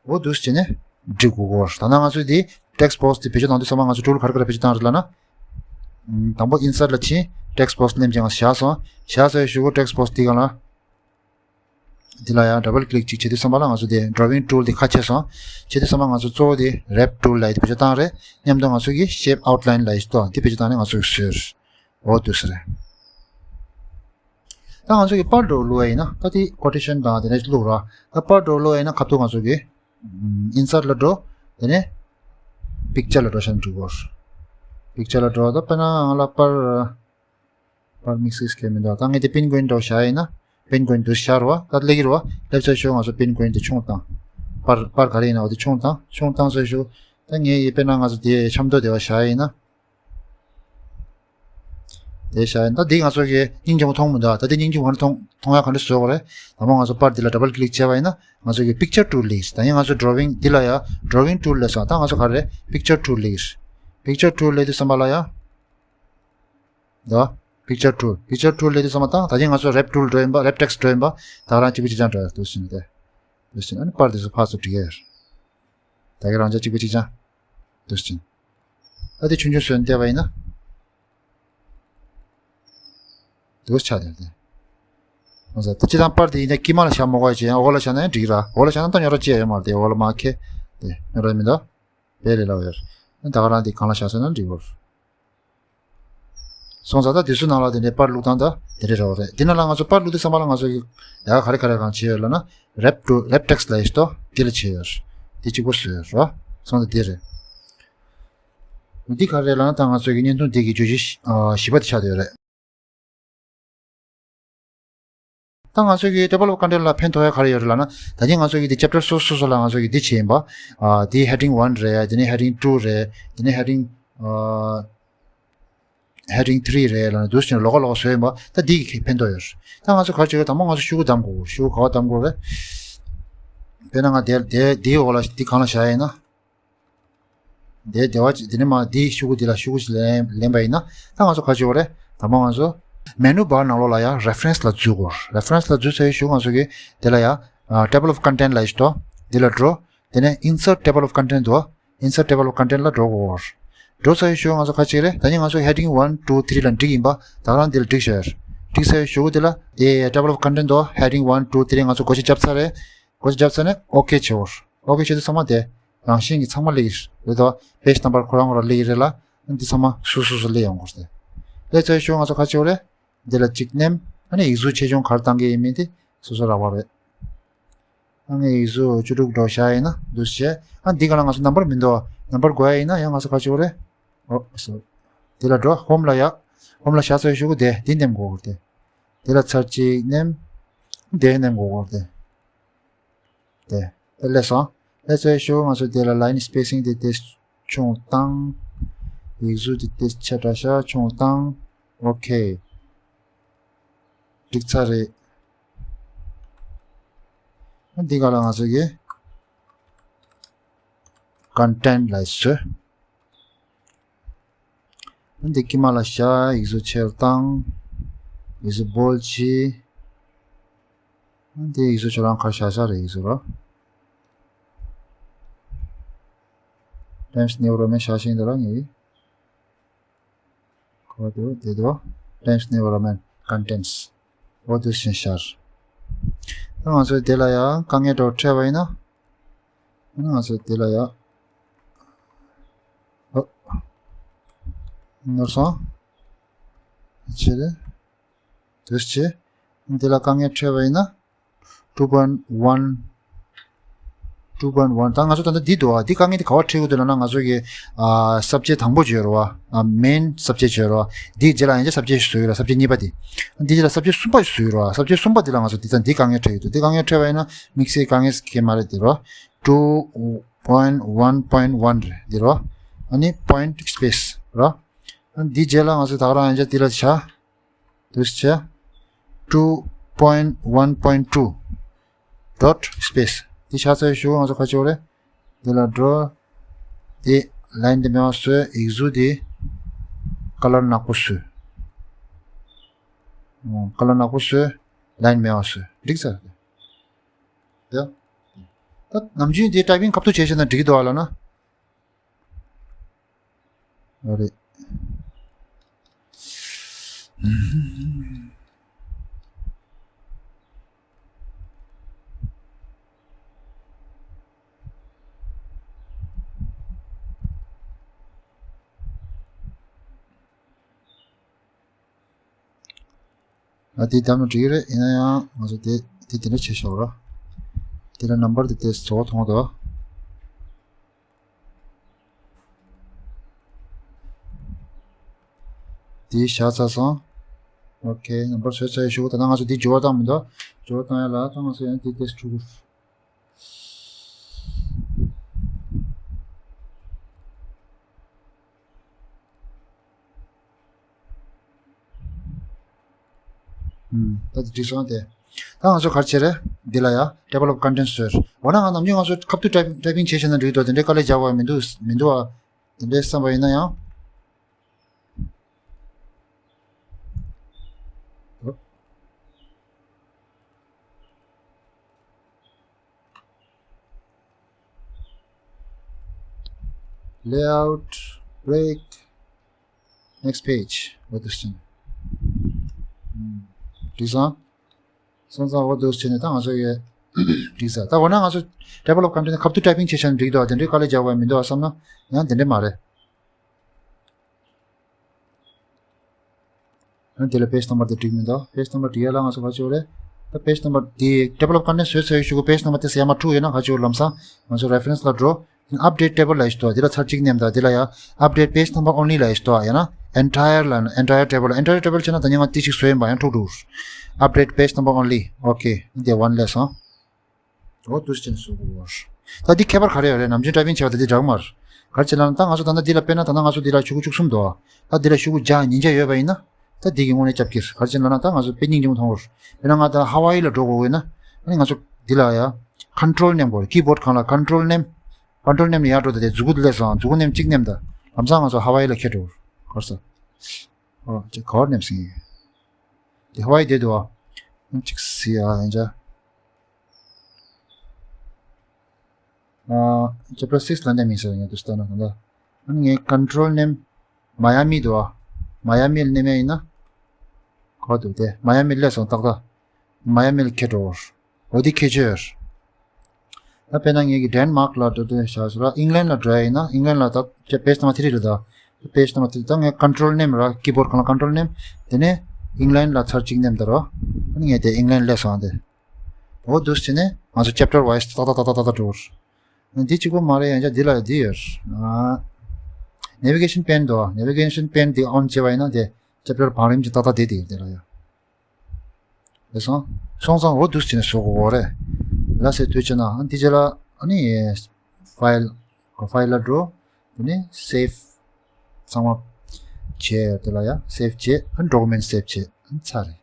འོ་འདུག་སེ་བྱས་ནས་འབྲི་དགོས་གོ། ད་ནང་ང་ཚོས་དེ་text box དེ་བེད་སྤྱོད་གཏོང་དུས་ཙམ་པ་ང་ཚོ་tool ག་རེ་ག་རེ་བེད་སྤྱོད་བཏང་རེད་ལབ་ན། དང་པོ་insert ལ་ཕྱིན། text box ནེམ་ཅན་ང་བཞག་སོང་། བཞག་ཚར་བའི་གཞུག་གུ་text box དེ་སྒང་ལ། འདི་ལ་ཡང་double click ཅིག་བྱེད་དུས་ཙམ་པ་ལ་ང་ཚོ་དེ་drawing tool དེ་ཁ་ཕྱེ་སོང་། བྱེད་དུས་ཙམ་པ་ང་ཚོ་གཙོ་བོ་དེ་wrap tool ལ་ཡི་དེ་བེད་སྤྱོད་བཏང་རེད། མཉམ་དུ་ང་ཚོ་གི་shape outline ལ་ཡི་ཏོ་འདི་བེད་སྤྱོད་བཏང་ནས་ང་ཚོ་གི་བཟོས་རེད། འོ་དུས་སུ་རེད། ད་ང་ཚོ་གི་པར་འདྲ་བོ་བླུགས་ཡ་ཡིན་ན་ད་དེ་quotation དང་དེ་འདྲ་བླུགས་ར། ད་པར་འདྲ་བོ་བླུགས་ཡ་ཡིན་ན་ཁ་ཐུག་ང་ཚོ་གི་insert ལ་འགྲོ། དེ་ནས་picture ལ་འགྲོ་བྱས་ན་འགྲིག་གོ། picture ལ་འགྲོ་ད་དཔེར་ན་ང་ལ་པར། པར་དམིགས་བསལ་གང་ཡང་མི་འདུག་ད་ངས་དེ་penguin འདྲ་བོ་བཞག་ཡིན་ན། penguin འདུག་ཤར་བ་ད་སླེབས་ཀྱི་རེད་བ། སླེབས་ཚར་ཤོག་ང་ཚོ་penguin དེ་ཆུང་བཏང་། པར་པར་ག་རེ་ཡིན་ན་འོ་དེ་ཆུང་བཏང་། ཆུང་བཏང་ཚར་ཤོག་ད་ངས་ཡི་དཔེར་ན་ང་ཚོ་དེ་ཆབ་མདོ་དེ་བ་བཞག་ཡིན་ན། དེ་བཞག་ཡིན་ད་འདི་ང་ཚོ་གི་སྙིང་རྗེ་མོ་མཐོང་མི་འདུག་ད་དེ་སྙིང་རྗེ་མོ་ག་འདྲ་མཐོང་མཐོང་ཡ་ག་འདྲ་བཟོ་དགོས་རེད། དང་པོ་ང་ཚོ་པར་འདི་ལ་double click བྱས་པ་ཡིན་ན་ང་ཚོ་གི་picture tool སླེབས། ད་ཡིན་ང་ཚོ་drawing འདི་ལ་ཡ་drawing tool སླེབས་སོང་། ད་ང་ཚོ་ག་རེ་picture tool སླེབས། picture tool སླེབས་དུས་ཙམ་པ་ལ་ཡ། འདི་picture tool picture tool སླེབས་དུས་ཙམ་པ་དང་ད་ཐེངས་ང་ཚོ་wrap tool འགྲོ་ཡིན་པ། wrap text འགྲོ་ཡིན་པ། ད་ག་རང་གཅིག་པ་གཅིག་རྐྱང་འགྲོ་ཡ་འདུག་ཟིན་ཏེ། འདུག་ཟིན་ཨ་ནི་པར་དེ་ཚོ་ཕར་ཚུར་འབྲི་ཡ་ཡོད། ད་ག་རང་ཅག་གཅིག་པ་གཅིག་རྐྱང་། འདུག་ཟིན། ཨ་དེ་ཆུང་ཆུང་བཟོས་ནས་བལྟས་པ་ཡིན་ན། འདུག་ཆགས་བསྡད་དེ། ང་ཚོ་ད་སྤྱིར་བཏང་པར་དེ་ཡིན་ན་དཀྱིལ་མ་ལ་བཞག་མ་དགོས་ཡ་བྱས། འོག་ལ་བཞག་ན་ཡང་འགྲིག་ར། འོག་ལ་བཞག་ན་ད་ཉོ་ར་ཅི་ཡ་ཡོད་མ་རེད་དེ། འོག་ལ་མ་ཁེ། དེ་ཉོ་ར་མི་འདུག་དཔེ་ལས་སླ་བོ་ཡོད་རེད། ད་ག་རང་དེ་གང་ལ་བཞག་ཟེར་ན་འགྲིག་གོ། སོང་ཙང་ད་དེ་ཚོའི་ནང་ལ་དེ་འདྲའི་པར་བླུགས་སྟངས་ད་དེ་འདྲའི་རེད་བ་རེད། དེ་ནང་ལ་ང་ཚོ་པར་བླུགས་དུས་ཙམ་པ་ལ་ང་ཚོ་གི་ཡ་ག་རེ་ག་རེ་གང་བྱས་ཡོད་ལབ་ན་wrap to wrap text ལབ་ཡས་ཏོ་དེ་ལ་བྱས་ཡོད་རེད། དེ་གཅིག་པོ་བཟོས་ཡོད་རེད་བ། སོང་ཙང་དེ་རེད། འདི་ག་རེ་ལབ་ན་ད་ང་ཚོ་གི་བརྙན་ཐུང་འདི་གི་བརྗོད་གཞི་བཞི་པ་དེ་ཆགས་བསྡད་ཡོད་རེད། ད་ང་ཚོ་གི་table of content ལ་ཕན་ཐོགས་ཡ་ག་རེ་ཡོད་རེད་ལབ་ན། ད་ནི་ང་ཚོ་གི་འདི་chapter སོ་སོ་སོ་ལ་ང་ཚོ་གི་འདི་བྱས་ཡིན་པ། ཨ་འདི་heading one རེད། དེ་ནས་heading two རེད། དེ་ནས་heading ཨ་heading three རེད་ལབ་ན་འདུག་ཟེར་ནས་ལོགས་ཀ་ལོགས་ཀ་བཟོས་ཡིན་པ། ད་འདི་གི་ཕན་ཐོགས་ཡོད་རེད། ད་ང་ཚོ་ག་རེ་བྱེད་ཀྱི་ཡོད། དང་པོ་ང་ཚོ་ཤོག་གུ་བདམས་དགོས། ཤོག་གུ་ག་པར་བདམས་དགོས་རེད། དཔེར་ན་ང་དེ་དེ་དེའི་འོག་ལ་འདི་སྒང་ལ་བཞག་ཡིན་ན། དེ་དེ་བ་ཅིག་དེ་ནས་མ་དེའི་ཤོག་གུ་དེ་ལ་ཤོག་གུ་ཞིག་ལེན་ལེན་པ་ཡིན་ན། ད་ང་ཚོ་ག་རེ་བྱེད་དགོས་རེད། དང་པོ་ང་ཚོ་menu bar ནང་ལོགས་ལ་ཡ་reference ལ་འཛུལ་དགོས། reference ལ་འཛུལ་ཚར་བའི་གཞུག་ང་ཚོ་གི་དེ་ལ་ཡ་ཨ་table of content ལབ་ཡས་ཤིག་འདུག་དེ་ལ་འགྲོ། དེ་ནས་insert table of content འདུག insert table of content ལ་འགྲོ་དགོས། འགྲོ་ཚར་བའི་གཞུག་ང་ཚོ་ག་རེ་བྱེད་ཀྱི་རེད། ད་ནི་ང་ཚོ་heading one two three ལ་འགྲིག་ཡིན་པ། ད་ག་རང་དེ་ལ་འགྲིག་བཞག་ཡོད་རེད། འགྲིག་ཚར་བའི་གཞུག་གུ་དེ་ལ་དེ་table of content འདུག heading one two three ང་ཚོ་སྒོ་ཕྱེ་བརྒྱབ་ཚར་རེད། བཀོད་རྒྱབ་ཚར་ནས་ཨོ་ཁེ་བྱེད་འོར། ཨོ་ཁེ་བྱེད་དུས་ཚང་མ་དེ་རང་བཞིན་གྱིས་ཚང་མ་སླེབས་ཀྱི་རེད་དོ། པེ་ཇི་ནམ་བར་ཁོ་རང་ཁོ་རང་སླེབས་ཀྱི་རེད་ལ། འདི་ཚང་མ་སུ་སུ་སུ་སླེབས་ཡོང་གི་རེད། སླེབས་ཚར་ཞུ་ང་ཚོ་ག་བྱེད་འོ་རེད། འདི་ལ་གཅིག་ནེམ། ཨ་ནི་ཡིག་གཟུགས་ཆེ་ཆུང་ག་རེ་བཏང་གི་ཡིན་མིན་དེ་སོ་སོ་རག་པ་རེད། ཨ་ངས་ཡིག་གཟུགས་བཅུ་དྲུག་འགྲོ་བཞག་ཡིན་ན་འདུག་བྱས། ཨ་འདི་ག་ལ་ང་ཚོ་ནམ་བར་མི་འདུག་ནམ་བར་དགོས་ཡ་ཡིན་ན་ཡང་ང་ཚོ་ག་བྱེད་འོ་རེད། ཨོ་སོ། འདི་ལ་འགྲོ། ཧོམ་ལ་ཡ། ཧོམ་ལ་བཞག་ཚར་ཞུ་གི་དེ་འདི་ནེམ་དགོས་གི་རེད་དེ། དེ་ལ་ཚར་གཅིག་ནེམ། དེ་ནེམ་དགོས་གོ་དེ། དེ། དེ་ལས་སོང་། ལས་ཚོའི་ཤོག་ང་ཚོ་དེ་ལ་line spacing དེ་དེ་ཆུང་བཏང་། ཡིག་གཟུགས་དེ་དེ་ཆ་འདྲ་ཤ་ཆུང་བཏང་། ཨོ་ཁེ། འགྲིག་ཚར་རེད། འདི་ག་ལ་ང་ཚོ་གི་content ལ་བཟོས། འདི་དཀྱིལ་མ་ལ་བཞག་ཡིག་གཟུགས་ཆེར་བཏང་། ཡིག་གཟུགས་bold བྱས། འདི་ཡིག་གཟུགས་ཁྱོད་རང་ཁར་བཞག་བཞག་རེད་ཡིག་གཟུགས་རོ། Times New Roman བཞག་ཤིང་འདི་ར་ངེས། ཁོ་དུ་དེ་དུ་Times New Roman contents འོ་དུ་ཤིང་ཤར། ད་ང་ཚོས་དེ་ལ་ཡང་དཀའ་ངལ་འདྲ་བོ་འཕྲད་པ་ཡིན་ན། ང་ཚོ་དེ་ལ་ཡ། ཨོ། ནོར་སོང་། ཆེ་རེད། དུས་ཆེ། འདི་ལ་དཀའ་ངལ་འཕྲད་པ་ཡིན་ན། two point one two point one ད་ང་ཚོ་ད་ལྟ་འདི་འདུག་ཨ། འདི་དཀའ་ངལ་འདི་ག་བ་འཕྲད་ཀྱི་འདུག་ལབ་ན་ང་ཚོ་གི་ཨ། subject དང་པོ་བརྗོད་རོགས་ཨ། main subject བརྗོད་རོགས། འདིའི་རྗེས་ལ་ཡང་ཅིག་subject བཟོ་ཡོད་ར། subject གཉིས་པ་འདི། འདིའི་རྗེས་ལ་subject གསུམ་པ་བཟོ་ཡོད་ར། subject གསུམ་པ་འདི་ལ་ང་ཚོ་འདི་ཙམ་འདི་དཀའ་ངལ་འཕྲད་ཡོད་འདུག་འདི་དཀའ་ངལ་འཕྲད་པ་ཡིན་ན་དམིགས་བསལ་དཀའ་ངལ་སྐྱེ་མ་རེད་འདི་རོ། two point one point one རེད་འདི་རོ། ཨ་ནི་point space རོ། ཨ་ནི་འདིའི་རྗེས་ལ་ང་ཚོ་ད་ག་རང་ཡང་ཅིག་འདི་ལ་བྱ། འདུག་སེ་བྱ། two point one point two dot space འདི་བྱ་ཚར་ཞུ་ང་ཚོ་ཁ་ཕྱོགས་རེད། འདི་ལ་འགྲོ། འདི་line འདི་མེད་པ་བཟོས། ཡིག་གཟུགས་འདི་color ནག་པོ་བཟོས། ཨོ། color ནག་པོ་བཟོས། line མེད་པ་བཟོས། འགྲིག་ཚར། ཡ། ད་ནམ་རྒྱུན་འདི་typing ཁ་ཐུག་བྱས་བྱས་ན་འགྲིག་གི་འདུག་ཨ་ལ་ན། ཨ་རེད། ང་དེ་བདམས་ན་འགྲིག་གི་རེད། ཡིན་ན་ཡང་ང་ཚོ་དེ་དེ་དེ་འདྲ་བྱེད་ཤོག་ར། དེ་ལ་number དེ་དེ་བཟོ་མཐོང་དོ། དེ་བཞག་ཚར་སོང་། ཨོ་ཁེ། number བཟོས་ཚར་ཡོད་ཞུ། ད་ལྟ་ང་ཚོ་དེ་འགྱུར་བ་བཏང་མི་འདུག་འགྱུར་བ་བཏང་ཡ་ལ་ད་ང་ཚོ་ཡང་དེ་དེ་བཅུག་ད་དེ་འགྲིག་སོང་སྟེ། ད་ང་ཚོ་ག་རེ་བྱེད་རེད། འདི་ལ་ཡ་table of contents བཟོས། འོ་ན་ང་ནམ་རྒྱུན་ང་ཚོ་ཁ་ཐུག་typing typing བྱེད་བྱས་ན་འགྲིག་འདུག་དེ་འདྲའི་དཀའ་ལས་རྒྱག་པ་མི་འདུག་མི་འདུག་ཨ། དེ་འདྲའི་བསམ་པ་ཡིན་ན་ཡང་། Layout, break, next page འོ་དེ་བྱས་ནས། འགྲིག་སོང་། སོང་ཙང་འོ་དེ་བྱས་ནས་ད་ང་ཚོ་ཡི་འགྲིག་ས། ད་འོ་ན་ང་ཚོ་table of contents ཁ་ཐུག་typing བྱེད་བྱས་ན་འགྲིག་འདུག་དེ་འདྲའི་དཀའ་ལས་རྒྱག་པ་མི་འདུག་བསམ་ན་ཡང་དེ་འདྲ་མ་རེད། ཨ་ནི་དེ་ལ་page number དེ་འགྲིག་མི་འདུག page number འགྲིག་ཡ་ལ་ང་ཚོ་ག་ཅིག་རེད། ད་page number དེ་table of contents བཟོས་ཚར་ཡོད་ཞུ་གི། page number དེ་ཟེར་ཡ་མ་འཁྲུག་ཡོད་ན་ག་ཅིག་ལམ་སང་ང་ཚོ་reference ལ་འགྲོ། update table ལ་ཡིས་ཏོ། དེ་ལ་ཚར་གཅིག་ནེམ་ད། དེ་ལ་ཡ་update page number only ལ་ཡིས་ཏོ། ཡ་ན་entire ལ་entire table entire table བྱས་ན་ད་ཉིན་ང་ཏི་ཅིག་བཟོས་ཡིན་པ་ཡང་འཁྲུག་འགྲོ། update page number only okay འདི་one ལས་སོང་། འོ་དུས་ཆེན་སུ་གོ་བར། ད་འདི་ཁྱད་པར་ག་རེ་ཡོད་རེད། ནམ་རྒྱུན་typing བྱས་པ་ད་འདི་འདྲ་མ་རེད། ག་རེ་བྱས་ལབ་ན་ད་ང་ཚོ་ད་ལྟ་འདི་ལ་དཔེར་ན་ད་ལྟ་ང་ཚོ་འདི་ལ་ཤོག་གུ་བཅུ་གསུམ་འདུག་ད་འདི་ལ་ཤོག་གུ་བརྒྱ་ཉིས་བརྒྱ་ཡོད་པ་ཡིན་ན། ད་འདི་གི་དངོས་གནས་སྐྱབས་ཀྱིར་ག་རེ་བྱས་ལབ་ན་ད་ང་ཚོ་དཔེ་སྙིང་རྗེ་མོ་མཐོང་གི་རེད། དཔེར་ན་ང་ད་Hawaii ལ་འགྲོ་དགོས་ཡོད་ན། ཨ་ནི་ང་ཚོ་འདི་ལ་ཡ་control ནེམ་དགོས་རེད། keyboard སྒང་ལ་control ནེམ། control ནེམ་ནས་ཡར་འགྲོ་ད་དེ་མཛུ་གུ་འདི་ལས་སོང་མཛུ་གུ་ནེམ་གཅིག་ནེམ་ད། ལམ་སང་ང་ཚོ་Hawaii ལ་ཁྱེར་འགྲོ་གོ་ས། ཨོ་ཅེ་ག་བར་ནེམ་སིང་། དེ་Hawaii དེ་འདུག་ཨ། གཅིག་སི་ཨ་ཡིན་ཅ། chapter six ལ་ནེམ་ཡིན་ཟེར་ཡིན་དུ་ལྟ་ན་ད། ཨ་ནི་ངའི་control ནེམ་Miami འདུག་ཨ། Miami ལ་ནེམ་ཡ་ཡིན་ན། ག་འདུག་དེ་Miami ལས་སོང་ཏག་ཏག Miami ལ་ཁྱེར་འགྲོ་བར། འོ་དེ་ཁྱེར་ཆོས། ད་དཔེར་ན་ངེད་ཀྱི་Denmark ལ་འགྲོ་དུས་བྱ་ཟེར་ར་England ལ་འགྲོ་ཡ་ཡིན་ན་England ལ་ད་page number three རེད་ད། page number three ད་ངས་control name ར་keyboard སྒང་ལ་control name དེ་ནས་England ལ་ཚར་གཅིག་ནེམ་ད་ར། ཨ་ནི་ངས་དེ་England སླེབས་སོང་དེ། འོ་འདུག་སེ་བྱས་ནས་ང་ཚོ་chapter wise ཏག་ཏག་ཏག་ཏག་ཏག་འགྲོ། འདི་གཅིག་པོ་མ་རེད། ཡང་ཅག་འདི་ལ་འདི་ཡོད། navigation pane དོ། navigation pane འདི་on བྱས་པ་ཡིན་ན་དེ་chapter བང་རིམ་གྱི་ཏག་ཏག་དེ་དེ་ཡོད་དེ་ལ་ཡོད། རེད་སོང་། སོང་ཙང་འོ་འདུག་སེ་བྱས་ནས་བཟོ་དགོས་རེད། ལ་སེ་དུས་ཆེ་ན་ཨ་འདི་ཅེ་ལ་ཨ་ནི་file file ལ་འགྲོ། དེ་ནས་save ཚང་མ་བྱས་དེ་ལ་ཡ་save བྱས་ཨ་document save བྱས་ཨ་ཚར་རེད།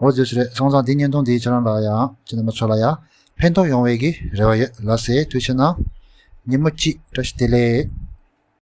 འོ་འདུག་སེ་རེད། སོང་ཙང་འདི་བརྙན་ཐུང་འདི་ཁྱེད་རང་ལ་ཡ་ཁྱེད་རྣམ་པ་ཚོ་ལ་ཡ་ཕན་ཐོགས་ཡོང་བའི་གི་རེ་བ་ཡོད། ལ་སེ་དུས་ཆེ་ན་ཉིན་མོ་གཅིག་བཀྲ་ཤིས་བདེ་ལེགས།